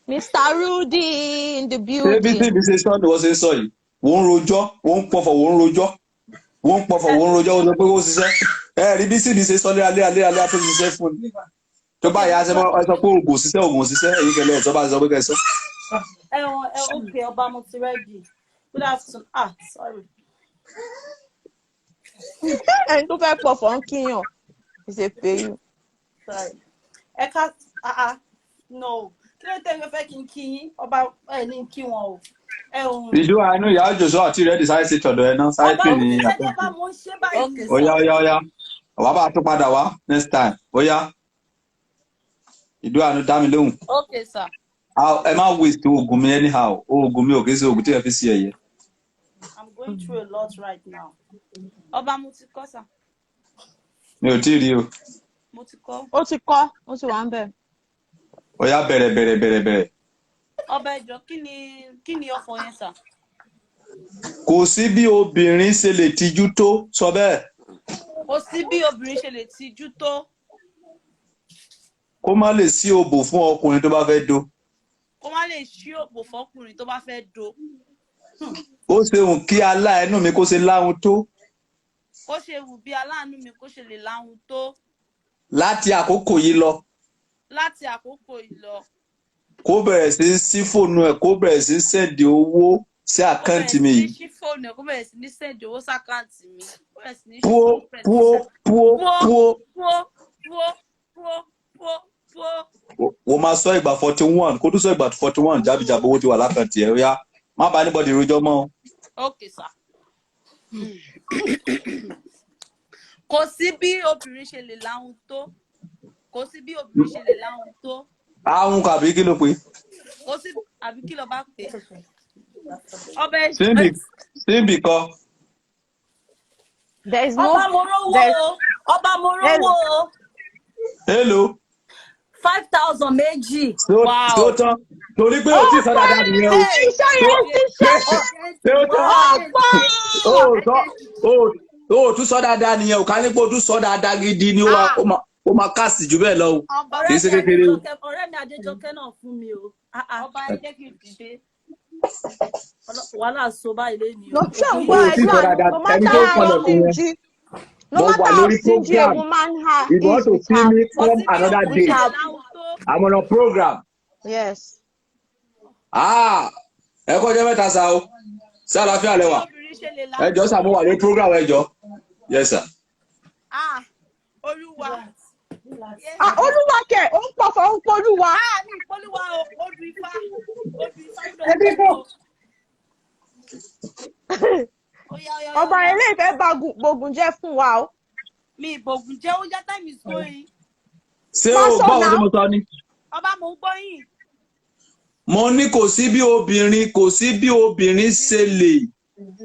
Mr. Rudy in the Ṣé bí building. tí ibi ṣe sọ ni wọ́n ṣe ń sọ yìí? Wọ́n ń rojọ́, wọ́n ń pọ̀fọ̀, wọ́n ń rojọ́, wọ́n ń pọ̀fọ̀, wọ́n ń rojọ́, wọ́n sọ pé ó ṣiṣẹ́. Ẹ rí bí síbi ṣe sọ léraléra léraléra tó ṣiṣẹ́ fún ni. Tó bá yà á ṣe mọ́, ẹ sọ pé oògùn òṣìṣẹ́, oògùn òṣìṣẹ́, èyí kẹlẹ́ ẹ̀ sọ bá ṣe sọ pé kẹ́ ẹ sọ. Ẹ wọn ẹ okay, ọba, mo ti ready. Good afternoon. Ah, sorry. Ẹni tó fẹ́ pọ̀fọ̀ ń kíyàn. Is a pay you. Sorry. Ẹ ká, ah ah, no. Kí ló tẹ́ ẹ fẹ́ kí n kí yín? Ọba, ẹ ní kí wọn o. Ẹ òun. Ìjọ àánú ìyá òjòṣó àti rẹ̀ sáré ṣe tọ̀dọ̀ ẹ náà, sáré Ọba, pè mo ní ti ṣe àtẹ̀kù. jọba, mo ń ṣe báyìí. Okay, Ó yá, sir. ó yá, ó yá. Àwa bá tún padà wá next time. Ó yá. Ìjọ àánú dá mi lóhùn. Okay, sir. Ẹ má waste oògùn mi anyhow. Oògùn mi ò kì í ṣe oògùn tí ẹ fi ṣe ẹ̀yẹ. I'm going through a lot right now. Ọba, mo ti kọ́, sir. Mi ò tí ì rí o. Mo ti kọ́. Ó ti kọ́, ó ti wà ń bẹ̀. Ó yá, bẹ̀rẹ̀ bẹ̀rẹ̀ bẹ̀rẹ̀ bẹ̀rẹ̀. Ọba, ẹ jọ̀ọ́, kí ni ọ̀fọ̀ yẹn, sir? Kò sí bí obìnrin ṣe lè tijú tó, sọ bẹ́ẹ̀. Kò sí bí obìnrin ṣe lè tijú tó. Kó má lè sí òbò fún ọkùnrin tó bá fẹ́ do. Kó má lè ṣí òbò fọkùnrin tó bá fẹ́ do. Ó ṣeun kí aláìnú mi kó ṣe láhun tó. Kó ṣe wù bí aláàánú mi kó ṣe lè láhun tó. Láti àkókò yìí lọ. Láti àkókò yìí lọ. Kó bẹ̀rẹ̀ sí í sí fóònù ẹ̀, kó bẹ̀rẹ̀ sí í send owó sí Kó bẹ̀rẹ̀ account sí mi ní yìí. ṣí fóònù ẹ̀, kó bẹ̀rẹ̀ sí ní send owó sí account mi. Kó bẹ̀rẹ̀ sí ní ṣí Púó fóònù, kó bẹ̀rẹ̀ sí ní púó send. púó Púó púó. púó púó púó púó púó. Wọ́n máa sọ ìgbà 41, kó tún sọ ìgbà 41 jábìjábì, owó ti wà l'account ẹ̀. Ó yá, má bá anybody rojọ́ mọ́ o. Okay, sir. Kò sí bí obìnrin ṣe lè láhun tó. Kò sí bí obìnrin ṣe lè láhun tó. Ahun kàbí kí ló pé? Kò sí, àbí kí ló bá pè é? Ọbẹ̀. Símbì símbì kọ. There is no Ọba, mo rówó there o. Ọba, mo there rówó o. Hello. 5,000 méjì. Tó Wow. tán torí pé o ti sọ dáadáa nìyẹn o. Iṣẹ́ yẹn ṣiṣẹ́. Ṣé ó tán? Ọ̀pọ̀. O sọ o tún sọ dáadáa nìyẹn o. Ká ní pé o tún sọ dáadáa gidi ni, ó máa káàsì jù bẹ́ẹ̀ lọ o. Ọba. Kì í Ọ̀rẹ́ ṣe mi kékeré o. Adéjọkẹ́, ọ̀rẹ́ mi Adéjọkẹ́ náà fún mi o. Ah ah. Ọba, ẹ jẹ́ kí n dìde. Wàhálà so báyìí lé ní No, o. ṣé ń O gbọ́ ò tí ẹjọ́ sọ àná? dáadáa No ẹni matter tó ń how kọlẹ̀kùn yẹn. stingy, no Mo wà matter how lórí stingy a program. woman If you is want to with see her, me, Kò come sí bí another obìnrin with day. ṣe lè her, láhun tó. I'm on a program. Yes. Ah, ẹ kọjá mẹ́ta sa o. Sí àlàáfíà Bí lẹwà. obìnrin obìnrin ṣe lè Ẹ láhùn jọ sà, mo wà lórí program, ẹ jọ. Yes sir. Ah, Olúwa. Yes. Ah, Olúwa kẹ̀, ó ń pọ̀fọ̀, ó ń polúwa. Ah, mi ìpolúwa o, odù Ifá, odù Ifá ló Ẹbí ń kò. lò. Ó yá, ó yá, ó yá, Ọba ó yá. eléyìí fẹ́ bògùn jẹ́ fún wa o. Mi ìbògùn jẹ́, ó yá, time is going. Ṣé Má o sọ gbọ́ ohun tí náà. mo sọ ni? Ọba, mò ń gbọ́ yín. Mo ní kò sí bí obìnrin, kò sí bí obìnrin ṣe lè,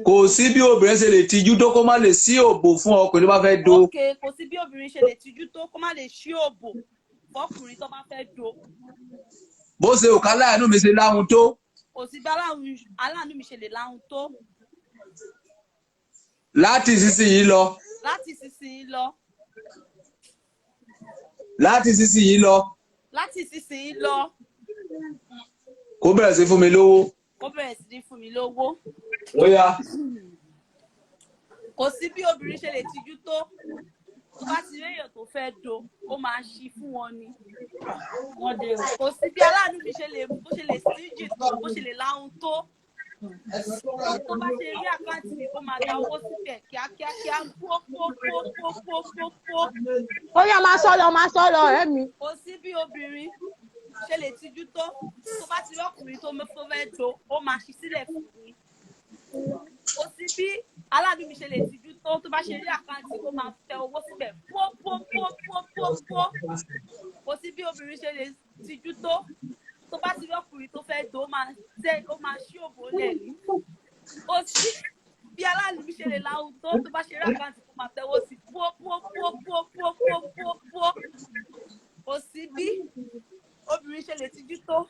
kò sí bí obìnrin ṣe lè tijú tó kó má lè sí òbò fún ọkùnrin tó bá fẹ́ do. Ok, kò sí bí obìnrin ṣe lè tijú tó kó má lè ṣí òbò fọkùnrin tó bá fẹ́ do. Bó ṣe òkà láàánú mi ṣe láhun tó. Kò sí bí aláàánú mi ṣe lè láhùn tó. Láti ìsinsìnyí lọ. Láti ìsinsìnyí lọ. Láti ìsinsìnyí lọ. Láti ìsinsìnyí lọ. Kó bẹ̀rẹ̀ sí fún mi lówó. Kó bẹ̀rẹ̀ sí ní fún mi lówó. Ó yá. Kò sí bí obìnrin ṣe lè tijú tó, tó bá ti rí èèyàn tó fẹ́ do, ó máa ṣí fún wọn ni. Wọ́n dé o. Kò sí bí aláàánú mi ṣe lè, bó ṣe lè stingy tó, bó ṣe lè láhùn tó, tó bá ṣe rí account mi, kó máa da owó síbẹ̀ kíákíákíá, pó pó pó pó pó pó pó. Ó yá, máa sọ lọ, máa sọ lọ, ọ̀rẹ́ mi. Kò sí bí obìnrin ṣe lè tijú tó, tó bá ti rí ọkùnrin tó fẹ́ do, ó máa ṣí sílẹ̀ fún mi. Kò sí bí aláàánú mi ṣe lè tijú tó, tó bá ṣe rí account, kó máa tẹ owó síbẹ̀ pó pó pó pó pó pó. Kò sí bí obìnrin ṣe lè tijú tó, tó bá ti rí ọkùnrin tó fẹ́ do, ó máa tẹ, ó máa ṣí òbò lẹ̀ ní. Kò sí bí aláàánú mi ṣe lè láhùn tó, tó bá ṣe rí account, kó máa tẹwọ́ sí pó pó pó pó pó pó pó pó. Kò sí bí obìnrin ṣe lè tijú tó,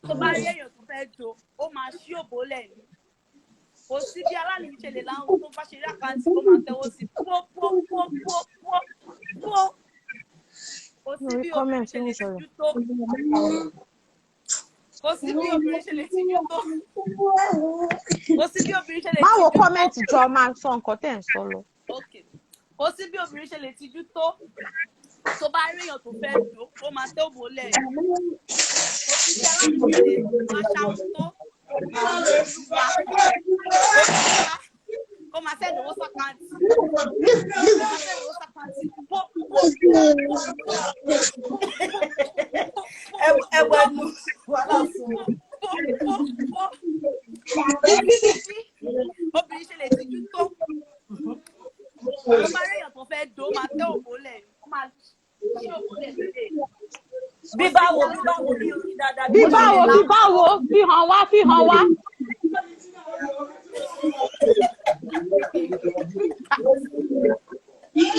tó bá rí èèyàn tó fẹ́ do, ó máa ṣí òbò lẹ̀ ní. Kò sí bí aláàánú mi ṣe lè láhùn tó, bá ṣe rí account, kó máa tẹwọ́ sí pó pó pó pó pó pó. Kò sí Mi ò rí bí obìnrin comment ṣe ní lè ìsọ̀rọ̀. tijú tó. Kò sí bí obìnrin ṣe lè tijú tó. Kò sí bí obìnrin ṣe lè Má wo tijú tó. comment jọ, máa sọ nǹkan tẹ̀ ń sọ lọ. Okay. Kò sí bí obìnrin ṣe lè tijú tó, tó bá rí èèyàn tó fẹ́ dò, ó máa tẹ́ òbò lẹ̀. Kò sí bí aláàánú ṣe lè máa ṣàwọn tó. Olúwa, Olúwa, kó máa send owó s'account. Kó máa send owó s'account. Pó pó pó pó pó pó. Ẹ wọ ẹnu wàhálà fún un. Pó pó pó. Kò sí bí obìnrin ṣe lè tijú tó, tó bá rí èèyàn tó fẹ́ dò, ó máa tẹ́ òbò lẹ̀, ó máa ṣí òbò lẹ̀ lélẹ̀. Bí báwo, bí báwo, bí orí dáadáa Bí bí wọ́n ṣe lè báwo, bí láhùn. báwo, fi hàn wá, fi hàn wá.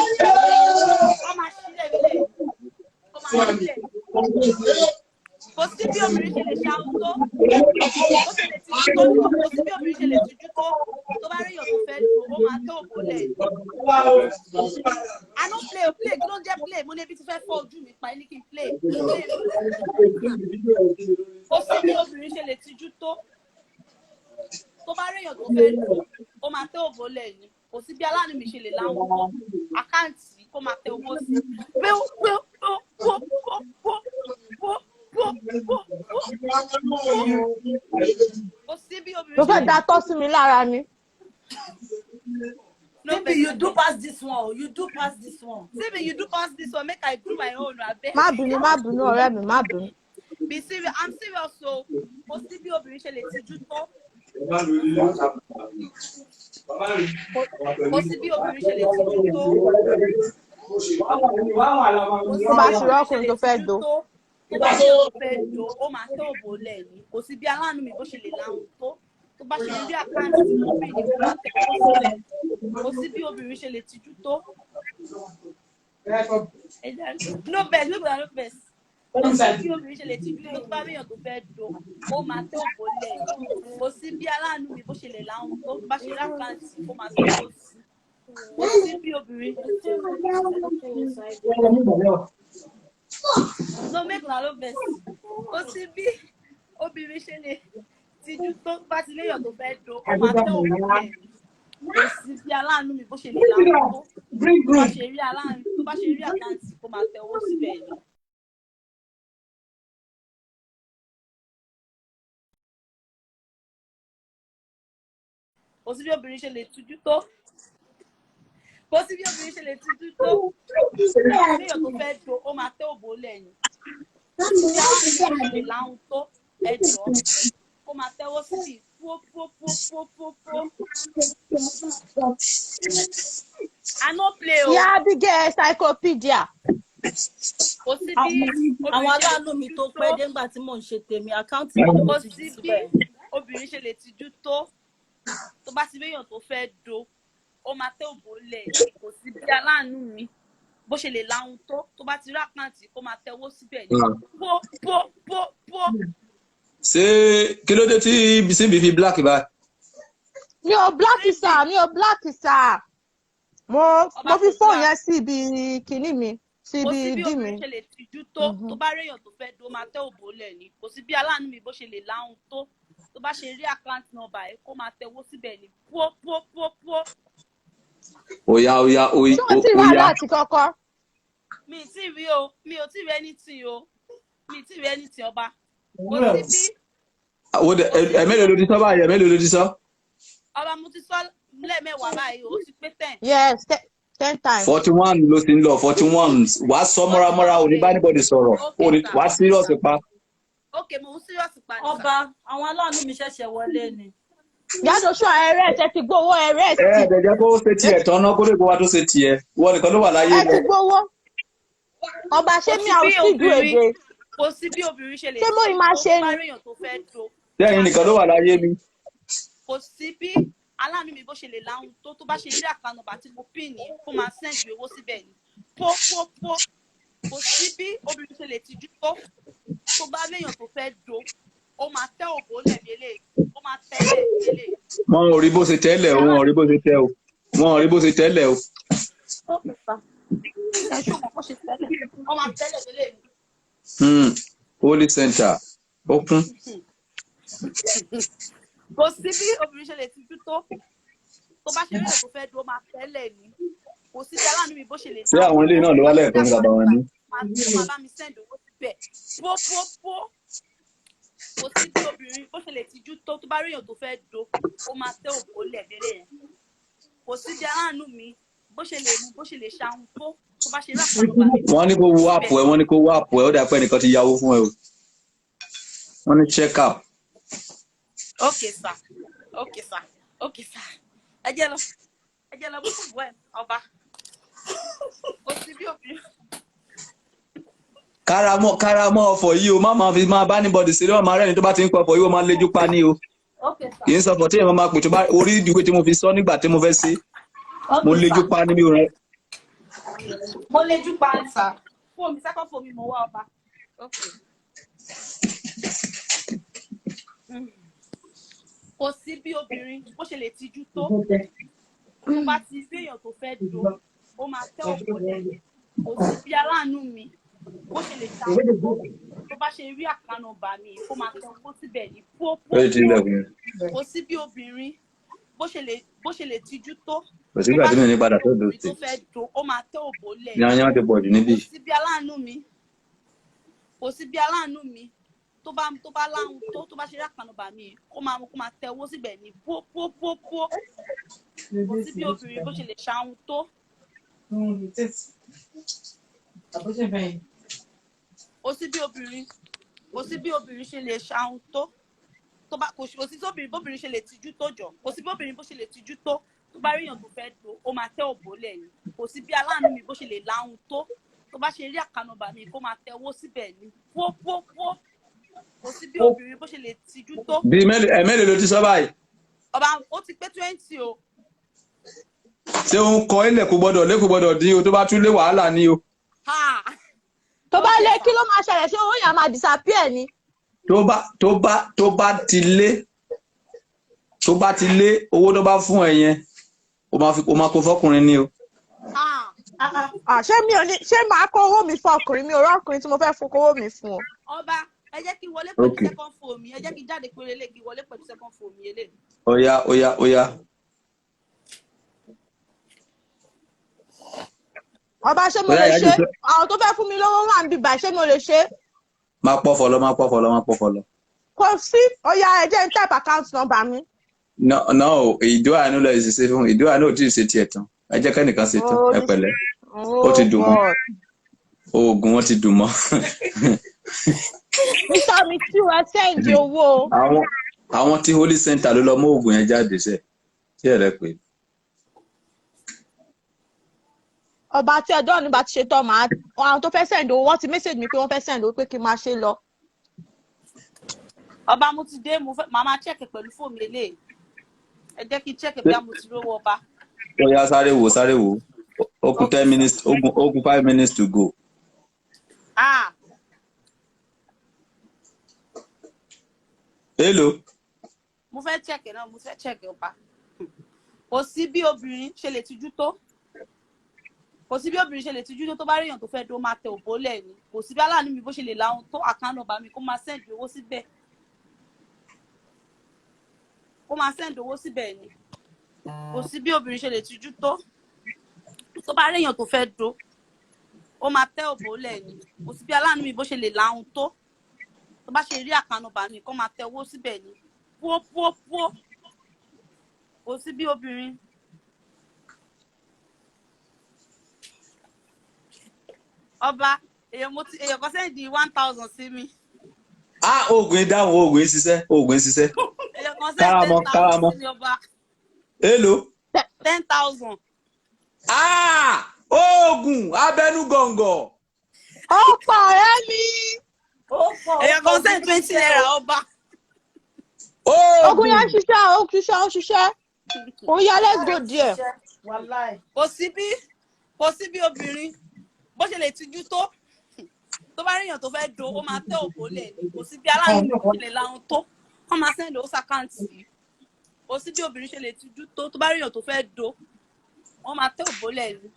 Ó máa ṣílẹ̀ lélẹ̀, ó máa ṣílẹ̀. Kò sí bí obìnrin ṣe lè ṣahun tó, bó ṣe lè tijú tó, kò sí bí obìnrin ṣe lè tijú tó, tó bá rí èèyàn tó fẹ́ dò, ó máa tẹ́ òbò lẹ̀. I no play o, play kí ló ń jẹ́ play? Mo ní ebi ti fẹ́ fọ́ ojú mi pa, ní kí n play play. Kò sí bí obìnrin ṣe lè tijú tó, tó bá rí èèyàn tó fẹ́ dò, ó máa tẹ́ òbò lẹ̀ ni. Kò sí bí aláàánú mi ṣe lè láhùn tó, account kó máa tẹ owó sí pé pé pé pé pé pé pé pé pé. Kò sí bí Mo obìnrin ṣe fẹ́ lè da tọ́ sí mi lára ni. No Síbi, vex, you no do vex. pass this one o, you do pass this one. Síbi, you do pass this one, make I do my own, abeg. Má bínú, má bínú, ọ̀rẹ́ mi, má bínú. Be serious, I'm serious o. Kò sí bí obìnrin ṣe lè tijú tó. Kò sí bí obìnrin ṣe lè tijú tó. Kò sí Tó bá bí ti rí obìnrin ṣe ọkùnrin lè tó fẹ́ tijú do. tó, tó bá rí èèyàn tó fẹ́ do, ó máa tẹ́ òbò lẹ̀ ní. Kò sí bí aláàánú mi bó ṣe lè láhùn tó, tó bá ṣe rí account tí mo pè ní, kó máa tẹ owó sílẹ̀. Kò sí bí obìnrin ṣe lè tijú tó. No vex, no vex, no vex. Kò sí bí obìnrin ṣe lè tijú tó, tó bá rí èèyàn tó fẹ́ do, ó máa tẹ́ òbò lẹ̀ ní. Kò sí bí aláàánú mi bó ṣe lè láhùn tó, tó bá ṣe rí account, kó máa tẹ owó sí. Kò sí bí obìnrin. No, make una no vex. Kò sí bí obìnrin ṣe lè tijú tó, bá ti léèyàn tó fẹ́ do, ó máa tẹ́ òbò lẹ̀ ní. Kò sí bí aláàánú mi bó ṣe lè láhùn tó, tó bá ṣe rí aláàánú, tó bá ṣe rí account, kó máa tẹ owó síbẹ̀ ni. Kò sí bí obìnrin ṣe lè tijú tó. Kò sí bí obìnrin ṣe lè tijú tó. Tó bá ti rí èèyàn tó fẹ́ do, ó máa tẹ́ òbó lẹ̀ ni. Kò sí bí aláàánú mi ṣe lè láhùn tó. Ẹ jọ̀ọ́, kó máa tẹ́wọ́ síbi pó pó pó pó pó pó. I no play o. Ìyá Abigail encyclopedia. Kò sí bí Àwọn obìnrin ṣe lè aláàánú mi tijú tó tó. pẹ́ dé ńgbà tí mò ń ṣe tèmi, àkáǹtì mi ni mo Kò ti jù sí bí síbẹ̀. obìnrin ṣe lè tijú tó. Tó bá ti réèyàn tó fẹ́ do, ó máa tẹ́ òbó lẹ̀ ni. Kò sí bí aláàánú mi bó ṣe lè láhùn tó. Tó bá ti rí àkáǹtì, kó máa tẹ́wọ́ síbẹ̀ ni. Pó pó pó pó. Ṣé kí ló dé tí Simbi fi black báyìí? Mi ò black Simbi sir, mi ò black sir. Mo ọba mo fi kò fóònù black. yẹn sí ibi kinní mi, sí Kò ibi sí bí ìdí mi. obìnrin ṣe lè tijú tó. Tó bá réèyàn tó fẹ́ do, ó máa tẹ́ òbó lẹ̀ ni. Kò sí bí aláàánú mi bó ṣe lè láhùn tó. Tó bá ṣe rí àkáǹtì nọ́mbà ẹ̀, kó máa tẹ́wọ́ síbẹ̀ ni. Pó pó pó pó. Oya oya Ṣé o ti rí oya. aláàtì kọ́kọ́? Mi ì tí ì rí o. Mi ò tí ì rí anything o. Mi ì tí ì rí anything, ọba. Kò sí bí Ẹ̀mélòó ló ti sọ báyìí? Ẹ̀mélòó ló ti sọ? Ọba, mo ti sọ lẹ́ẹ̀mẹ́wàá báyìí, ó ti pé 10. Yes, 10 times. 41 ló ti ń lọ, 41. Wàá sọ mọ́ramọ́ra, ò ní bá anybody sọ̀rọ̀. Okay, Ò ní sir. wàá serious pa. Ok, mo ń serious pa ni, sir. Ọba, àwọn aláàánú mi ṣẹ̀ṣẹ̀ wọlé ni. Ìyá Joshua, ẹrẹ́ ẹ ti gbowó ẹrẹ́ Ẹ ti. ẹ jẹ́ kó ṣe tiẹ̀ tán ná, kó lè kó wa tó ṣe tiẹ̀. Wọ́n nìkan ló wà láyé Ẹ ti lọ. gbowó. Ọba, Kò ṣé sí mi àwọn bí sì dùn obìnrin èdè? Kò sí bí obìnrin ṣe lè Ṣé mo ì tijú máa tó, ṣe tó bá ni? réèyàn tó fẹ́ do, ó Sẹ́yìn máa nìkan tẹ́ ló wà láyé ni. Kò sí bí aláàánú mi bó ṣe lè láhùn tó. Tó bá ṣe rí àkáǹtì nọ́mbà tí mo pín ní, kó máa send owó síbẹ̀ ni. Pó pó pó. Kò sí bí obìnrin ṣe lè tijú tó. Tó bá réèyàn tó fẹ́ do, ó máa tẹ́ òbó lẹ̀ bí eléyìí, ó máa tẹ́lẹ̀ bí eléyìí. Wọn ò rí bó ṣe tẹ́lẹ̀ o, wọn ò rí bó ṣe tẹ́ o. Wọn ò rí bó ṣe tẹ́lẹ̀ o. Ẹ ṣó mọ̀ bó ṣe tẹ́lẹ̀, ó máa tẹ́lẹ̀ bí eléyìí. Holy Center ó kún. Kò sí bí obìnrin ṣe lè tijú tó. Tó bá ṣe réèyàn tó fẹ́ do, ó máa tẹ́lẹ̀ ni. Kò sí bí aláàánú mi bó ṣe lè Ṣé àwọn láhùn ilé tó. náà ló Tó wá bá ṣe rí lẹ́ẹ̀kan ní bàbá àkáǹtì wọn ní? nọ́mbà, ó máa bá mi send owó síbẹ̀. Pó pó pó. Kò sí bí obìnrin bó ṣe lè tijú tó. Tó bá réèyàn tó fẹ́ do, ó máa tẹ́ òbó lẹ̀ bẹ́lẹ̀ yẹn. Kò sí bí aláàánú mi bó ṣe lè mú, bó ṣe lè ṣahun tó. Tó bá ṣe rí àkáǹtì nọ́mbà mi, Wọ́n ní kó wo síbẹ̀. àpò ẹ̀, wọ́n ní kó wo àpò ẹ̀, ó dà pé ẹnìkan ti yáwó fún ẹ o. Wọ́n ní check up. Okay sir, okay sir, okay sir. Ẹ jẹ́ lọ, ẹ jẹ́ lọ bó fún ẹ, ọba. Kò sí bí obìnrin Káramọ́ káramọ́ ọ̀fọ̀ yìí o, má máa fi máa bá anybody ṣeré, wọ́n máa rẹ́ni tó bá ti ń pọ̀ ọ̀fọ̀ yìí, ó máa léjú pa ní o. Okay sir. Kì í sọ̀fọ̀ tí èèyàn máa pè tó bá orí ìdíwé tí mo fi sọ nígbà tí mo fẹ́ ṣe. Mo Okay léjú sir. pa ní mi ò rẹ. Mo lejú pa ní sir. Fóònù mi, second phone mi mo wá, ọba. Okay. Kò sí bí obìnrin bó ṣe lè tijú tó. Tó bá ti rí èèyàn tó fẹ́ do, ó máa tẹ́ òbó lẹ̀ ni. Kò sí bí aláàánú mi bó ṣe lè ṣahun tó. Tó bá ṣe rí àkáǹtì nọ́mbà mi, kó máa tẹ owó síbẹ̀ ní pó pó Ó ti pó. ilẹ̀kùn yẹn. Kò sí bí obìnrin bó ṣe lè tijú tó. Kò Tó sígbà bá tí mi ò ti ní rí padà tó obìnrin dòtì. tó fẹ́ do, ó máa tẹ́ òbó lẹ̀ ni. Yányán ti pọ̀ jù Kò níbí. sí bí aláàánú mi kò sí bí aláàánú mi tó bá láhùn tó. Tó bá ṣe rí àkáǹtì nọ́mbà mi, kó máa tẹ owó síbẹ̀ ní pó pó pó pó. Kò sí bí obìnrin bó ṣe lè ṣahun tó. Kò sí bí obìnrin ṣe lè ṣahun tó. Tó bá kò sí tóbìnrin bóbìnrin ṣe lè tijú tó jọ. Kò sí bóbìnrin bó ṣe lè tijú tó. Tó bá ríyàn tó fẹ́ do, ó máa tẹ́ òbó lẹ̀ ni. Kò sí bí aláàánú mi bó ṣe lè láhùn tó. Tó bá ṣe rí àkáǹtì nọ́mbà mi, kó máa tẹ owó síbẹ̀ ní pó pó pó. Kò sí bí obìnrin bó ṣe lè tijú tó. Bí ẹ̀mélòó ló ti sọ báyìí? Ọba, ó ti pé 20 o. Ṣé ó ń kọ ilẹ̀ kò gbọ́dọ̀ lé, kò gbọ́dọ̀ dín o, tó bá tún lé wàhálà ni o. Ha! Tó bá Okay lé, sir. kí ló máa ṣẹlẹ̀? Ṣé owó yẹn á máa disappear ni? Tó bá ti lé, tó bá ti lé owó tó bá fún ẹ yẹn, o máa kó fọkùnrin ni o. Ha! Ah, ṣé mi ò ní ṣé màá kó owó mi fún ọkùnrin? Mi ò rọ́kùnrin tí mo fẹ́ fún owó mi fún o. Ọba, ẹ jẹ́ kí n wọlé pẹ̀lú Okay. second phone mi. Ẹ jẹ́ kí n jáde péré lé, kí n wọlé pẹ̀lú second phone mi eléyìí. Oya oya oya. Ọba, ṣé mo Oya lè ìyá ṣe? Jù. Àwọn tó fẹ́ fún mi lówó wà ń bíbà, ṣé mo lè ṣe? Máa pọ̀fọ̀ lọ, máa pọ̀fọ̀ lọ, máa pọ̀fọ̀ lọ. Kò sí. Ó yá, ẹ jẹ́ n type account number mi. No, no, ìdó àánú lọ ṣe fún ìdó àánú ò tí ì ṣe tiẹ̀ tán. Ẹ jẹ́ kẹ́nìkan ṣe tán. Ẹ Oh, pẹ̀lẹ́. Ó ti oh dùn mọ́. God. Oògùn wọn ti dùn mọ́. Mr. Mitiu, ẹ send owó. Àwọn tí Holy Center ló lọ mú oògùn yẹn jáde ṣe. Tí ẹ rẹ pé. Ọba tí ẹjọ́ ní bá ti ṣe tán, màá àwọn tó fẹ́ send owó, wọ́n ti message mi pé wọ́n fẹ́ send owó pé kí n máa ṣe lọ. Ọba, mo ti dé, mo fẹ́ màá máa check pẹ̀lú fóònù mi eléyìí. Ẹ jẹ́ kí n check bí mo ti rówó, ọba. Ó yá, sáré wò, sáré wò. Ó kù Okay, 10 sir. minutes, ó kù 5 minutes to go. Ah. Hello. Mo fẹ́ check náà, mo fẹ́ check, ọba. Kò sí bí obìnrin ṣe lè tijú tó, kò sí bí obìnrin ṣe lè tijú tó, tó bá ríyàn tó fẹ́ dó, máa tẹ òbó lẹ̀ ni. Kò sí bí aláàánú mi bó ṣe lè láhùn tó, account number mi, kó máa send owó síbẹ̀, kó máa send owó síbẹ̀ ni. Kò sí bí obìnrin ṣe lè tijú tó, tó bá ríyàn tó fẹ́ dó, ó máa tẹ òbó lẹ̀ ni. Kò sí bí aláàánú mi bó ṣe lè láhùn tó, tó bá ṣe rí account number mi, kó máa tẹ owó síbẹ̀ ni, púó púó púó. Kò sí bí obìnrin. Ọba, èèyàn mo ti èèyàn kan send 1,000 sí mi. Ah, oògùn yìí dáhùn, oògùn yìí ṣiṣẹ́, oògùn yìí ṣiṣẹ́. Èèyàn kan send Káramọ́, 10,000 káramọ́. sí mi, ọba. Hello. 10,000. Ah, oògùn abẹnú gọ̀ǹgọ̀. Ọ̀pọ̀ ọ̀rẹ́ mi. Ó pọ̀, ó Èèyàn pọ̀ kan send gidi 20 ṣiṣẹ́ naira, o. ọba. Ogun yẹn Oògùn. ń ṣiṣẹ́, ó ń ṣiṣẹ́, ó ń ṣiṣẹ́. Ó yá, let's go Wàláì there. ṣiṣẹ́, wàláì. Kò sí bí obìnrin bó ṣe lè tijú tó, tó bá ríyàn tó fẹ́ do, ó máa tẹ òbó lẹ̀ ni. Kò sí bí aláàánú mi bó ṣe lè lahun tó, kó máa send owó s'account. Kò sí bí obìnrin ṣe lè tijú tó, tó bá ríyàn tó fẹ́ do, wọ́n máa tẹ òbó lẹ̀ ni.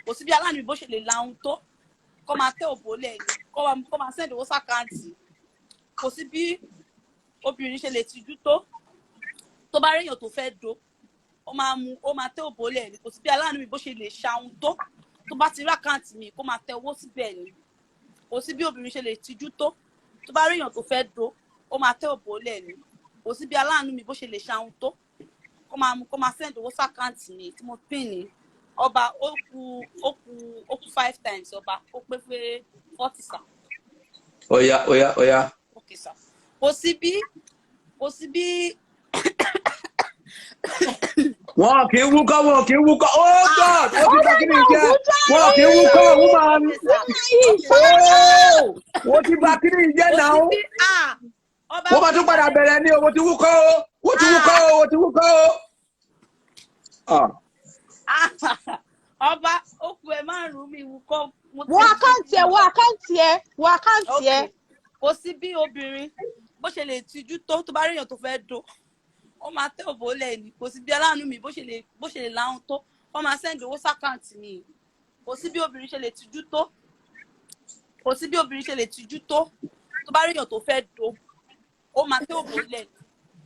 Kò sí bí aláàánú mi bó ṣe lè lahun tó, kó máa tẹ òbó lẹ̀ ni, kó máa send owó s'account. Kò sí bí obìnrin ṣe lè tijú tó, tó bá ríyàn tó fẹ́ do, ó máa mú, ó máa tẹ òbó lẹ̀ ni. Kò sí bí aláàánú mi bó ṣe lè ṣahun tó, tó bá ti rí account mi, kó máa tẹ owó síbẹ̀ ni. Kò sí bí obìnrin ṣe lè tijú tó, tó bá ríyàn tó fẹ́ do, ó máa tẹ òbó lẹ̀ ni. Kò sí bí aláàánú mi bó ṣe lè ṣahun tó, kó máa mú, kó máa send owó s'account mi tí mo pín ní. Ọba, ó kù five times, ọba. Ó pé pé 40, sir. Ó yá, ó yá, ó yá. Okay, sir. Kò sí bí Wọn kì í wúkọ́, wọn kì í wúkọ́. Oh God, ó ti Ó bá fẹ́ kí ni gba jẹ́? ògùn Wọn kì í jáde. wúkọ́, woman. Okay, sir. Woman yìí Okay, sir. ṣáá. Oh, wọ́n ti bá kí ni jẹ́ Kò sí náà? bí, ah, ọba, Wọ́n máa tún padà bẹ̀rẹ̀ ní owó ti wúkọ́ o, wọ́n ti wúkọ́ o, wọ́n ti wúkọ́ o. Ah. Ah, ọba, ó kù ẹ márùn-ún, mi wúkọ́ mo Wo ti account ẹ, wo account ẹ, wo account ẹ. Okay. Kò sí bí obìnrin bó ṣe lè tijú tó, tó bá ríyàn tó fẹ́ do, ó máa tẹ òbó lẹ̀ ni. Kò sí bí aláàánú mi bó ṣe lè láhùn tó, ó máa send owó s'account mi. Kò sí bí obìnrin ṣe lè tijú tó, kò sí bí obìnrin ṣe lè tijú tó, tó bá ríyàn tó fẹ́ do, ó máa tẹ òbó lẹ̀ ni.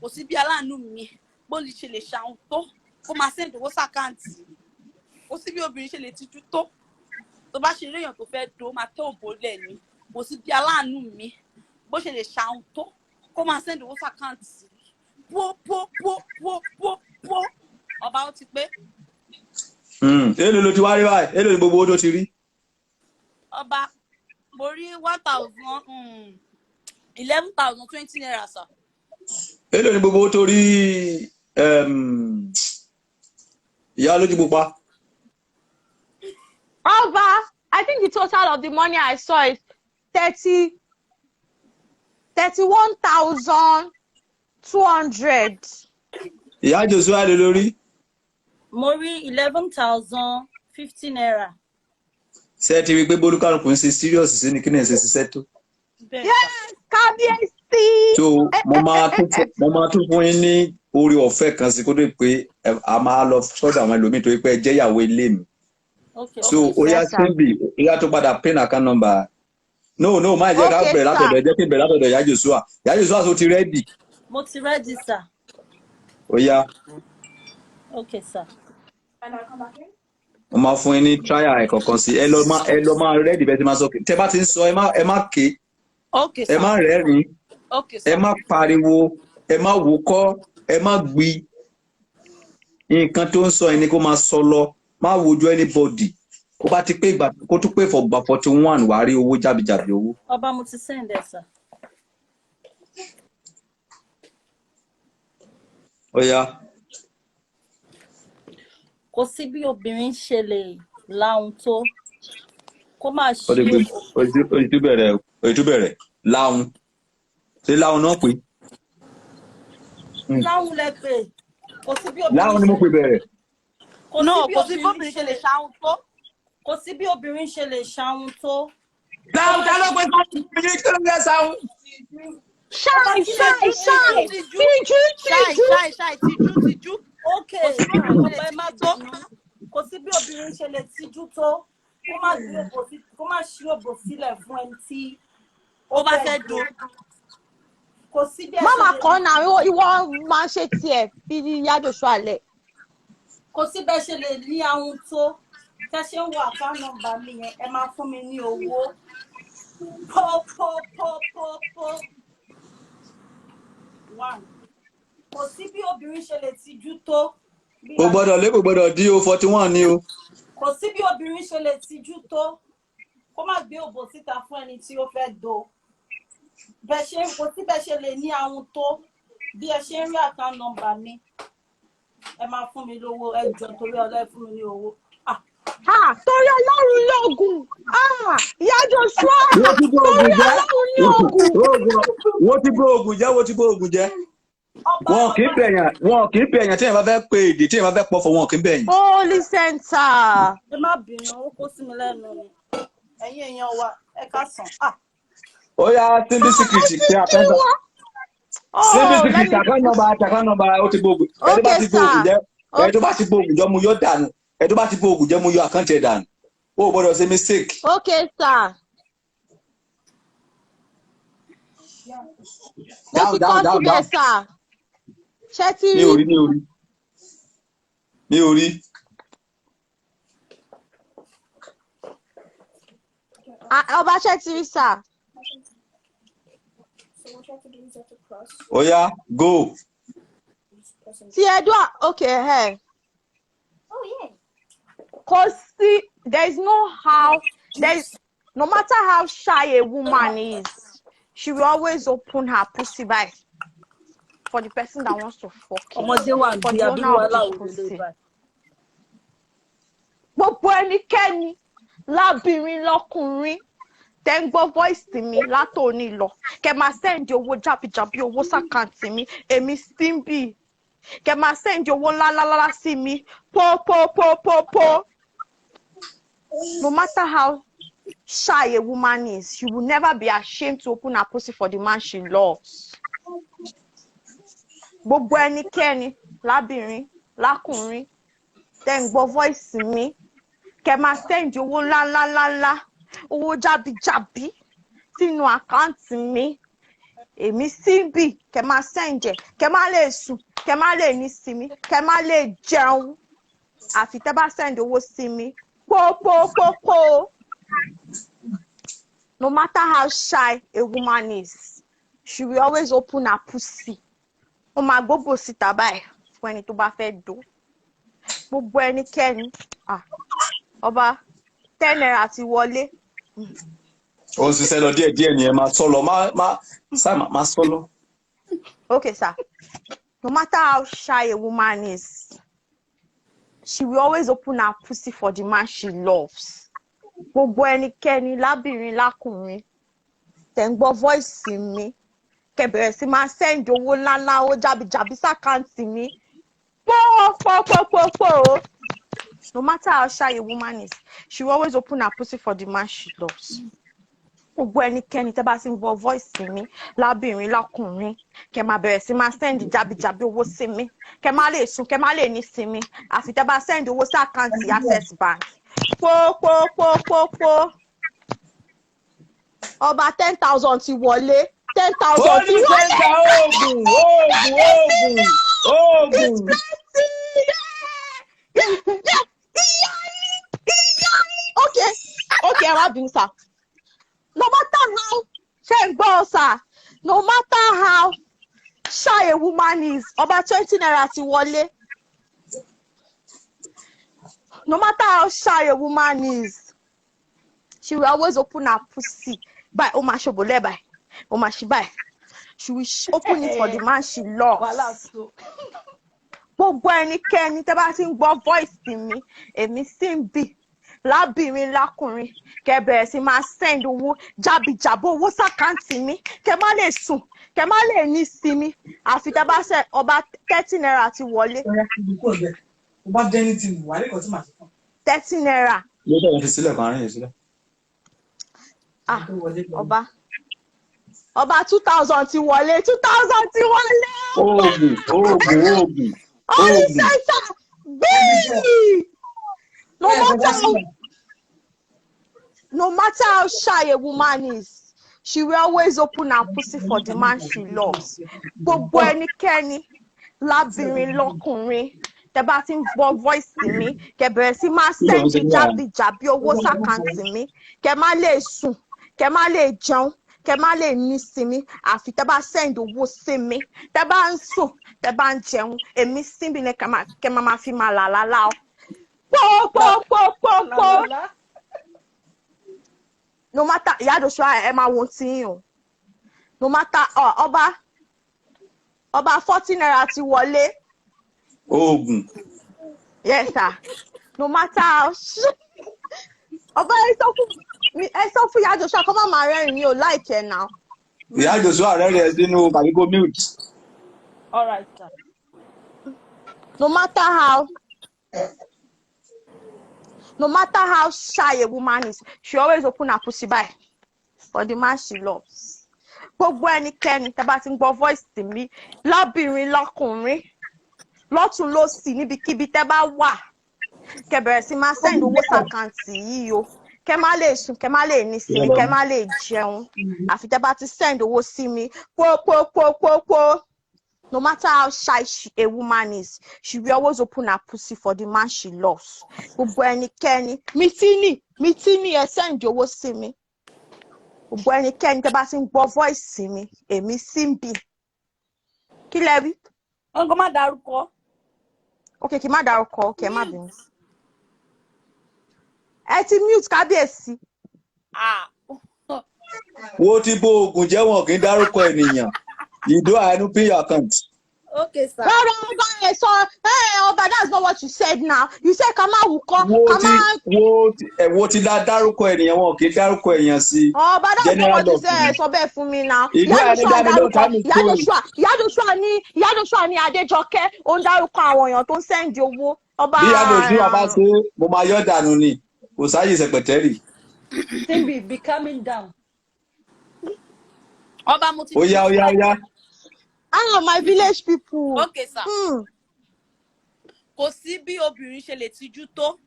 Kò sí bí aláàánú mi bó lè ṣe lè ṣàhùn tó, kó máa send owó s'account. Kò sí bí obìnrin ṣe lè tijú tó, tó bá ṣe ríyàn tó fẹ́ do, ó máa tẹ òbó lẹ̀ ni. Kò sí bí aláàánú mi bó ṣe lè ṣàhùn tó, kó máa send owó s'account. Pó pó pó pó pó pó, ọba, ó ti pé. Èló ló ti wá rí báyìí? Èló ni gbogbo owó tó ti rí? Ọba, mo rí 1,000, 11,020 naira, sir. Èló ni gbogbo owó tó rí, ìyá olójú pupa? Ọba, I think the total of the money I saw is 31,200. Ìyá Joshua, èló lórí? Mo rí 11,050 naira. Ṣé ẹ ti rí i pé bólúkálùkù ń ṣe serious sí ni kí ni ẹ̀ ṣe ṣiṣẹ́ tó? Bẹ́ẹ̀. Yes, kábíyèsí. So mo máa tún fún yín ní oore ọ̀fẹ́ kan sí kó tó di pé a máa lọ sọ́dọ̀ àwọn ẹlòmíì torí pé ẹ jẹ́ ìyàwó ilé mi. Okay. So Okay, ó yá. yes, sir. Simbi, ó yá, tó padà pin account number. No, má jẹ́ ká Okay, bẹ̀rẹ̀ látọ̀dọ̀ sir. ẹ jẹ́ kí n bẹ̀rẹ̀ látọ̀dọ̀ ìyá Joshua. Ìyá Joshua tó ti ready? Mo ti ready, sir. Ó yá. Okay, sir. Mo máa fún yín ní trial ẹ̀kọ̀ọ̀kan sí. Ẹ lọ máa ready bẹ́ẹ̀ tí máa sọ. Tẹ bá ti ń sọ, ẹ má ké. Okay, Ẹ sir. má rẹ́rìn-ín. Okay, Ẹ sir. má pariwo. Ẹ má wúkọ́. Ẹ má gbi nǹkan tó ń sọ yẹn ni kó máa sọ lọ. Má wojú anybody. Kó bá ti pé ìgbà kó tún pé fọgbà 41, wàá rí owó jábìjábì owó. Ọba, mo ti send ẹ, sir. Ó yá. Kò sí bí obìnrin ṣe lè láhun tó kó má Ó ṣí ti gbé ó ti bẹ̀rẹ̀, ó ti bẹ̀rẹ̀ láhùn. Ṣé láhùn náà pé? Láhun lẹ pé kò sí bí Láhùn obìnrin ni mo ṣe pè bẹ̀rẹ̀. Kò sí No, bí kò sí obìnrin bóbìnrin ṣe ṣe lè lè ṣahun tó. Kò sí bí obìnrin ṣe lè ṣahun tó Láhùn, ta ló pé sáhùn? Kí ló ń jẹ́ sáhùn? Shy, Ọba, kí lẹ shy, shy. Tijú. Tìjú, Ṣáì, tìjú. ṣáì, ṣáì, tijú, tijú. Ok. Kò sí bóbìnrin ṣe lè Ọba, ẹ má tijú tó. bínú. Kò sí bí obìnrin ṣe lè tijú tó kó má gbé òbò sí, kó má ṣí òbò sílẹ̀ fún ẹni tí ó Ó bá fẹ́ fẹ́ do. do. Kò sí bí ẹ Má ṣe máa lè kọ́ náà, ìwọ ìwọ máa ń ṣe tiẹ̀ bí Ìyá Joshua lẹ̀. Kò sí bẹ́ẹ̀ ṣe lè ní ahun tó, tẹ́ ṣe ń wo account number mi yẹn, ẹ máa fún mi ní owó po po po po po one. Kò sí bí obìnrin ṣe lè tijú tó bí Kò gbọ́dọ̀ lé, kò gbọ́dọ̀ dí o, 41 ni o. Kò sí bí obìnrin ṣe lè tijú tó kó má gbé òbò síta fún ẹni tí ó fẹ́ do. Bẹ́ẹ̀ ṣe, kò sí bẹ́ẹ̀ ṣe lè ní ahun tó, bí ẹ ṣe ń rí account number mi, ẹ máa fún mi lówó. Ẹ jọ̀ọ́, torí ọlọ́, ẹ fún mi ní owó. Ah. Ah, torí Ọlọ́run lóògùn. Ah, Ìyá Joshua, Wọ́n ti bó torí oògùn jẹ́. Ọlọ́run ní ògùn. Wọ́n ti bó oògùn jẹ́, wọ́n ti bó oògùn jẹ́. Ọba. Wọn kì í Ọba. bẹ̀yàn, wọn kì í bẹ̀yàn tí èèyàn bá fẹ́ pe èdè, tí èèyàn bá fẹ́ pọ̀fọ̀, wọn kì í bẹ̀yàn. Holy Center. Ẹ má bínú, ó kó sí mi lẹ́nu ni. Ẹ̀yin èèyàn wa, ẹ káàsán. Ah. Ó yá, Simbi Secret ṣe àkáǹtà. Simbi Oh, let Secret, me. Account number, account number, ó ti bó oògùn. Ẹni tó bá Okay, ti bó oògùn sir. jẹ́, ẹni tó bá ti bó oògùn jẹ́, mu yọ dànù. Ẹni tó bá ti bó oògùn jẹ́, mu yọ account ẹ̀ dànù. O ò gbọ́dọ̀ ṣe mistake. Okay, sir. Mo Down, ti down, kọ́ down, síbẹ̀, down. sir. Ṣé ti Mi ò rí? rí, mi ò rí. Mi ò rí. Ah, Ọba, ṣé ti rí, sir? Ó yá, go. Ti Ẹdúà, okay, ẹ̀. Kò sí, there is no how, there is, no matter how shy a woman is, she will always open her pussy by for the person that wants to fuck it. Ọmọdé wà ń For bí the abirú owner of wàhálà the òde lè pussy. báyìí. Gbogbo ẹnikẹ́ni lábìrin lọ́kùnrin tẹ́ ń gbọ́ voice mi látòní lọ, kẹ́ máa send owó jábìjábí owó sí account mi, èmi Simbi, kẹ́ máa send owó ńláńláńlá sí mi po po po po po. No matter how shy a woman is, she will never be ashamed to open her pussy for the man she loves. Gbogbo ẹnikẹ́ni lábìrin lákùnrin tẹ́ ń gbọ́ voice mi, kẹ́ máa send owó ńláńláńláńlá, owó jábíjábí sínú account mi, èmi Simbi, kẹ́ máa send ẹ̀, kẹ́ má lè sùn, kẹ́ má lè ní sinmi, kẹ́ má lè jẹun àfi tẹ́ bá send owó sí mi pópópópó. No matter how shy a woman is, she will always open her pussy. Ó máa gbóbò síta báyìí fún ẹni tó bá fẹ́ dó. Gbogbo ẹnikẹ́ni, ah, ọba, ₦10 ti wọlé. Ó ń ṣiṣẹ́ lọ díẹ̀ díẹ̀ ni, ẹ máa sọ lọ, má má sá máa sọ lọ. Okay, sir. No matter how shy a woman is, she will always open her pussy for the man she loves. Gbogbo ẹnikẹ́ni lábìrin lákùnrin tẹ̀ ń gbọ́ voice mi, kẹ́ bẹ̀rẹ̀ sí máa send owó ńláńlá, owó jábìjábí sí account mi pọ́pọ́pọ́pọ́. No matter how shy a woman is, she will always open her pussy for the man she loves. Gbogbo ẹnikẹ́ni tẹ́ bá ti ń gbọ́ voice mi lábìrin lákùnrin, kẹ́ máa bẹ̀rẹ̀ sí máa send jábìjábí owó sí mi, kẹ́ má lè sùn, kẹ́ má lè ní sinmi àfi tẹ́ bá send owó sí account Access Bank pópópópópó. Ọba, 10,000 ti wọlé, 10,000 ti Holy wọlé. Center, oògùn, oògùn, oògùn, oògùn. It's plenty. Yeah. Ìyá ni, ìyá ni. Okay, ẹ wá bínú, sir. No matter how, ṣe ń gbọ́, sir, no matter how shy a woman is, ọba ₦20 ti wọlé. No matter how shy a woman is, she will always open her pussy. Báyìí, ó máa ṣòbò lẹ́bàá, ó máa ṣí báyìí. She will open it for the man she Wàhálà loves. tó. Gbogbo ẹnikẹ́ni tẹ́ bá ti ń gbọ́ voice mi, èmi sì ń bì lábìrin lákùnrin, kẹ́ bẹ̀rẹ̀ sí máa send owó jábìjábọ̀ owó sí account mi, kẹ́ má lè sùn, kẹ́ má lè ní sinmi àfi tẹ́ bá send. Ọba, ₦30 ti wọlé. Ọ̀yá, ibi kúrò bẹ́ẹ̀. Tó bá dé anything, wà á rí kan tí màá ṣe fún. ₦30. Ló sọ̀rọ̀ fi sílẹ̀ kan àárín yẹn sílẹ̀. Ah. Tó wọlé lọ. Ọba, 2,000 ti wọlé, 2,000 ti wọlé. Oògùn, oògùn, oògùn, Holy oògùn. Center bíi no matter how no matter how shy a woman is, she will always open her pussy for the man she loves. Gbogbo ẹnikẹ́ni lábìrin lọ́kùnrin tẹ́ bá ti ń gbọ́ voice mi, kẹ́ bẹ̀rẹ̀ sí máa Kí ló ń send ṣe ní àná? jábìjábí owó sí account mi, kẹ́ má lè sùn, kẹ́ má lè jẹun, kẹ́ má lè ní sinmi àfi tẹ́ bá send owó sí mi. Tẹ́ bá ń sùn, tẹ́ bá ń jẹun, èmi síbi ni kẹ́ máa fi máa là lálá o pòpòpòpò. Làlálá. No matter, ìyá Joshua, ẹ máa wo tí yín o. No matter ọba, ọba, ₦40 ti wọlé. Oògùn. Yes sir. No matter how, ọba, ẹ sọ fún mi, ẹ sọ fún ìyá Joshua kó má máa rẹ́rìn mi ò láìkẹ́ náà. Ìyá Joshua rẹ̀ rẹ̀ sínú tàbí kó mute. All right, sir. No matter how shy a woman is, she always open her pussy by for the man she loves. Gbogbo ẹnikẹ́ni tẹ́ bá ti ń gbọ́ voice mi, lábìrin lọ́kùnrin, lọ́tún lọ́sì, níbikíbi tẹ́ bá wà, kẹ́ bẹ̀rẹ̀ sí máa send owó sí account yìí o. Kẹ́ má lè sùn, kẹ́ má lè ní sinmi, kẹ́ má lè jẹun àfi tẹ́ bá ti send owó sí mi pópópópópó. No matter how shy a woman is, she will always open her pussy for the man she loves. Gbogbo ẹnikẹ́ni, mitini mitini, ẹ send owó sí mi. Gbogbo ẹnikẹ́ni tẹ́ bá ti ń gbọ́ voice mi, èmi Simbi. Kí lẹ rí? Wọn kò má dárúkọ. Ok, kí n má dárúkọ. Ok, ẹ má bínú. Ẹ ti mute kábíyèsí. Ah. Wo ti bo oògùn jẹ́, wọn kì í dárúkọ ènìyàn. You do àánú pay your account. Okay, sir. Rárá, ọba, ẹ sọ ẹ, ọba, that's not what you said now. You said ká má wúkọ́, Wo ká ti má. Wo ti ẹ wo ti dá dárúkọ ènìyàn, wọn kì í dárúkọ èèyàn sí. Ọba, that's not General what you love. said. Ẹ sọ bẹ́ẹ̀ fún mi now. Ìlú Ìyá Joshua àní dá mi lóhùn dárúkọ ká mi ìyá story. Joshua, ìyá Joshua ní Adéjọkẹ́, ó ń dárúkọ àwọn èèyàn tó ń send owó, ọba. Bí ìyá Joshua bá ṣe é, mo máa yọ̀ dànù ni. Kò sáyè sẹpẹtẹ́rì. Simbi, be calming down. Ọba, mo ti Ó yá, ó yá, ó yá. Ah, my village people. Okay, sir. Kò sí bí obìnrin ṣe lè tijú tó,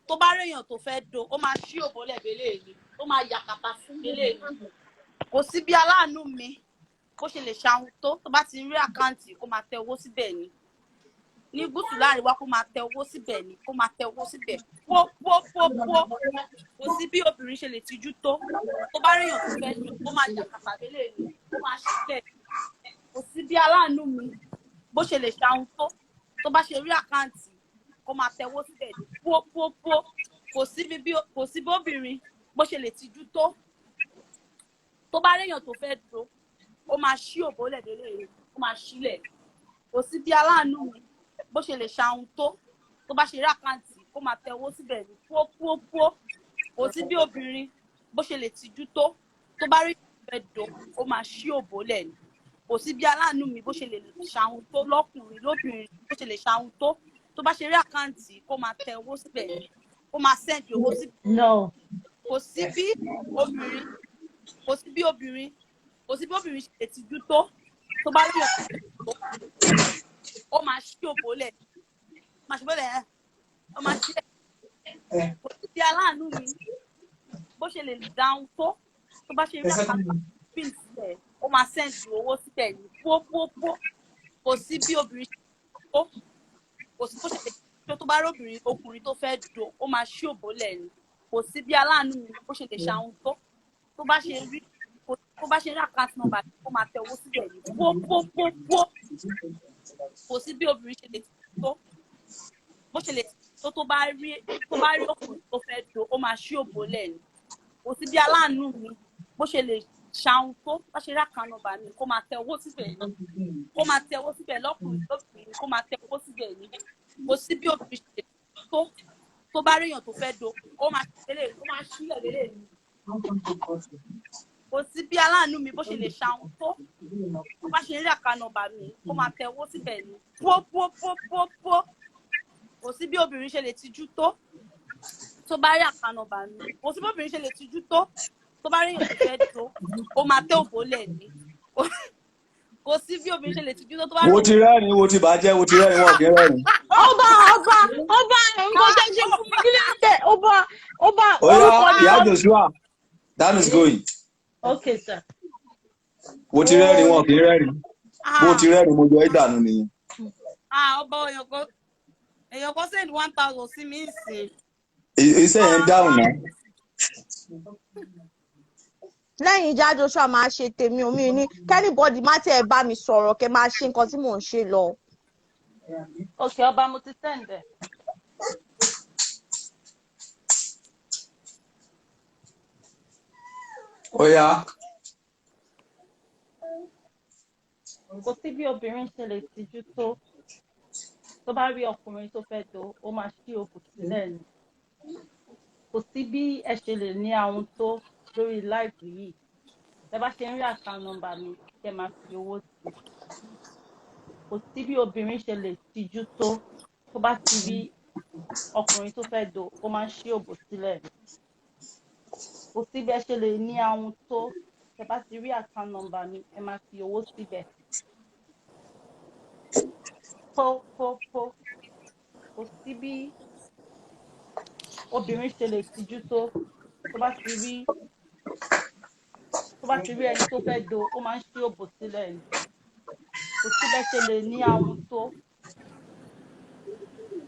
tó bá réèyàn tó fẹ́ do, ó máa ṣí òbó lẹ́bẹ̀ẹ́lẹ́ ni, ó máa yàkàtà fún eléyìí. Kò sí bí aláàánú mi bó ṣe lè ṣahun tó, tó bá ti rí account, kó máa tẹ owó síbẹ̀ ni. Ní gúúsù láàrin wa, kó máa tẹ owó síbẹ̀ ni, kó máa tẹ owó síbẹ̀ pó pó pó pó. Kò sí bí obìnrin ṣe lè tijú tó, tó bá réèyàn tó fẹ́ do, ó máa yàkàtà lélẹ̀ ni, ó máa ṣílẹ̀. Kò sí bí aláàánú mi bó ṣe lè ṣahun tó, tó bá ṣe rí account, kó máa tẹwó síbẹ̀ ní pó pó pó. Kò sí bí obìnrin bó ṣe lè tijú tó, tó bá réèyàn tó fẹ́ do, ó máa ṣí òbó lẹ̀dẹ̀lẹ̀, ó máa ṣílẹ̀. Kò sí bí aláàánú mi bó ṣe lè ṣahun tó, tó bá ṣe rí account, kó máa tẹwó síbẹ̀ ní pó pó pó. Kò sí bí obìnrin bó ṣe lè tijú tó, tó bá rí fẹ́ do, ó máa ṣí òbó lẹ̀ ni. Kò sí bí aláàánú mi bó ṣe lè ṣahun tó, lọ́kùnrin lóbìnrin, bó ṣe lè ṣahun tó, tó bá ṣe rí account, kó máa tẹ owó síbẹ̀ ni, kó máa send owó síbẹ̀. No. Kò sí bí obìnrin ṣe lè tijú tó, tó bá rí ọkùnrin tó, ó máa ṣí òbó lẹ̀, máa ṣe bọ́lẹ̀ ẹ̀, ó máa ṣí ẹ̀. Kò sí bí aláàánú mi bó ṣe lè dáhùn tó, tó bá ṣe rí account pin sílẹ̀, ó máa send owó síbẹ̀ ní pópópó. Kò sí bí obìnrin ṣe tó, kò sí bó ṣe lè tó, tó bá rí obìnrin ọkùnrin tó fẹ́ do, ó máa ṣí òbó lẹ̀ ni. Kò sí bí aláàánú mi bó ṣe lè ṣàwọn tó, tó bá ṣe rí kò sí. Tó bá ṣe rí account number, kó máa tẹ owó síbẹ̀ ní pó pó pó pó. Kò sí bí obìnrin ṣe lè tó, bó ṣe lè tó, tó bá rí ọkùnrin tó fẹ́ do, ó máa ṣí òbò lẹ̀ ni. Kò sí bí aláàánú mi bó ṣe lè ṣàwọn tó, bá ṣe rí account number mi, kó máa tẹ owó síbẹ̀ ni, kó máa tẹ owó síbẹ̀. Lọ́kùnrin lóbìnrin, kó máa tẹ owó síbẹ̀ ni. Kò sí bí obìnrin ṣe lè tó, tó bá rí èèyàn tó fẹ́ do, ó máa ṣe lè, ó máa ṣílẹ̀ lélẹ̀ ni. Kò sí bí aláàánú mi bó ṣe lè ṣàwọn tó, tó bá ṣe rí account number mi, kó máa tẹ owó síbẹ̀ ni pó pó pó pó pó. Kò sí bí obìnrin ṣe lè tijú tó, tó bá rí account number mi. Kò sí bí obìnrin ṣe lè tijú tó, tó bá rí èèyàn tó fẹ́ do, ó máa tẹ òbó lẹ̀ ní. Kò sí bí obìnrin ṣe lè tijú tó, tó bá rí Wo ti rẹ́rìn, wo ti bàjẹ́, wo ti rẹ́rìn, wọn kì í rẹ́rìn. Ọba, ọba, ọba, nǹkan tẹ́ ṣe fún mi, kí ló dé? Ọba, ọba. Ó yá. Orúkọ ni Ìyá wọ́n. Joshua, that is going. Okay, sir. Wo ti rẹ́rìn, wọn kì í rẹ́rìn. Bó ti rẹ́rìn, mo yọ ẹ́ dànù nìyẹn. Ah, ọba, èèyàn kan send 1,000 sí mi ìsìn. Iṣẹ́ yẹn ń dáhùn náà. Lẹ́yìn ìjà Joshua, máa ṣe tèmi omi ní kí anybody má tiẹ̀ bá mi sọ̀rọ̀, kẹ́ máa ṣe nǹkan tí mò ń ṣe lọ. Okay, ọba, mo ti send ẹ. Ó yá. Kò sí bí obìnrin ṣe lè tijú tó, tó bá rí ọkùnrin tó fẹ́ do, ó máa ṣí òbò sílẹ̀ ni. Kò sí bí ẹ ṣe lè ní ahun tó lórí live yìí, tẹ bá ṣe ń rí account number mi, kẹ máa fi owó sí i. Kò sí bí obìnrin ṣe lè tijú tó, tó bá ti rí ọkùnrin tó fẹ́ do, ó máa ń ṣí òbò sílẹ̀ ni. Kò sí bí ẹ ṣe lè ní ahun tó, tẹ bá ti rí account number mi, ẹ máa fi owó síbẹ̀ pó pó pó. Kò sí bí obìnrin ṣe lè tijú tó, tó bá ti rí ẹni tó fẹ́ do, ó máa ń ṣí òbò sílẹ̀ ni. Kò sí bẹ́ẹ̀ ṣe lè ní ahun tó,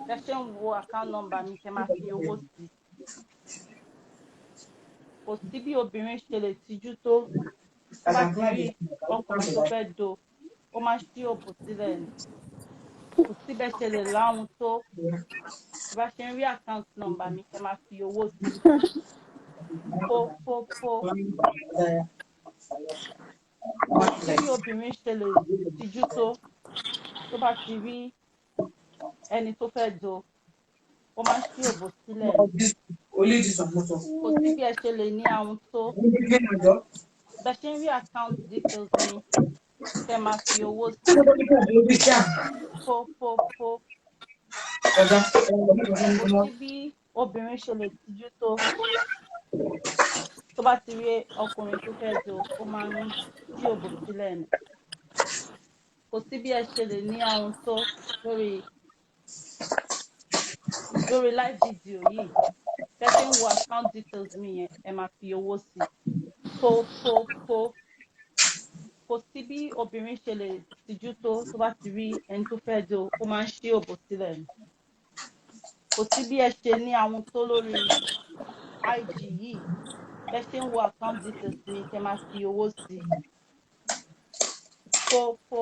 bẹ́ẹ̀ ṣe ń wo account number mi, kẹ́ máa fi owó sí i. Kò sí bí obìnrin ṣe lè tijú tó, tó bá ti rí ọkùnrin tó fẹ́ do, ó máa ń ṣí òbò sílẹ̀ ni. Kò sí bẹ́ẹ̀ ṣe lè láhun tó, bá ṣe ń rí account number mi, kẹ́ máa fi owó sí i pó pó pó. Kò sí bí obìnrin ṣe lè tijú tó, tó bá ti rí ẹni tó fẹ́ do, ó máa ń ṣí òbò sílẹ̀ ni. Kò sí bí ẹ ṣe lè ní ahun tó, bẹ́ẹ̀ ṣe ń rí account details mi, kẹ́ máa fi owó sí i pó pó pó. Kò sí bí obìnrin ṣe lè tijú tó, tó bá ti rí ọkùnrin tó fẹ́ do, ó máa ń ṣí òbò sílẹ̀ ni. Kò sí bí ẹ ṣe lè ní ahun tó lórí live video yìí, bẹ́ẹ̀ ṣe ń wo account details mi yẹn, ẹ máa fi owó sí i pó pó pó. Kò sí bí obìnrin ṣe lè tijú tó, tó bá ti rí ẹni tó fẹ́ do, ó máa ń ṣí òbò sílẹ̀ ni. Kò sí bí ẹ ṣe ní ahun tó lórí IG yìí, bẹ́ẹ̀ ṣe ń wo account details mi, kẹ́ máa fi owó sí i pó pó.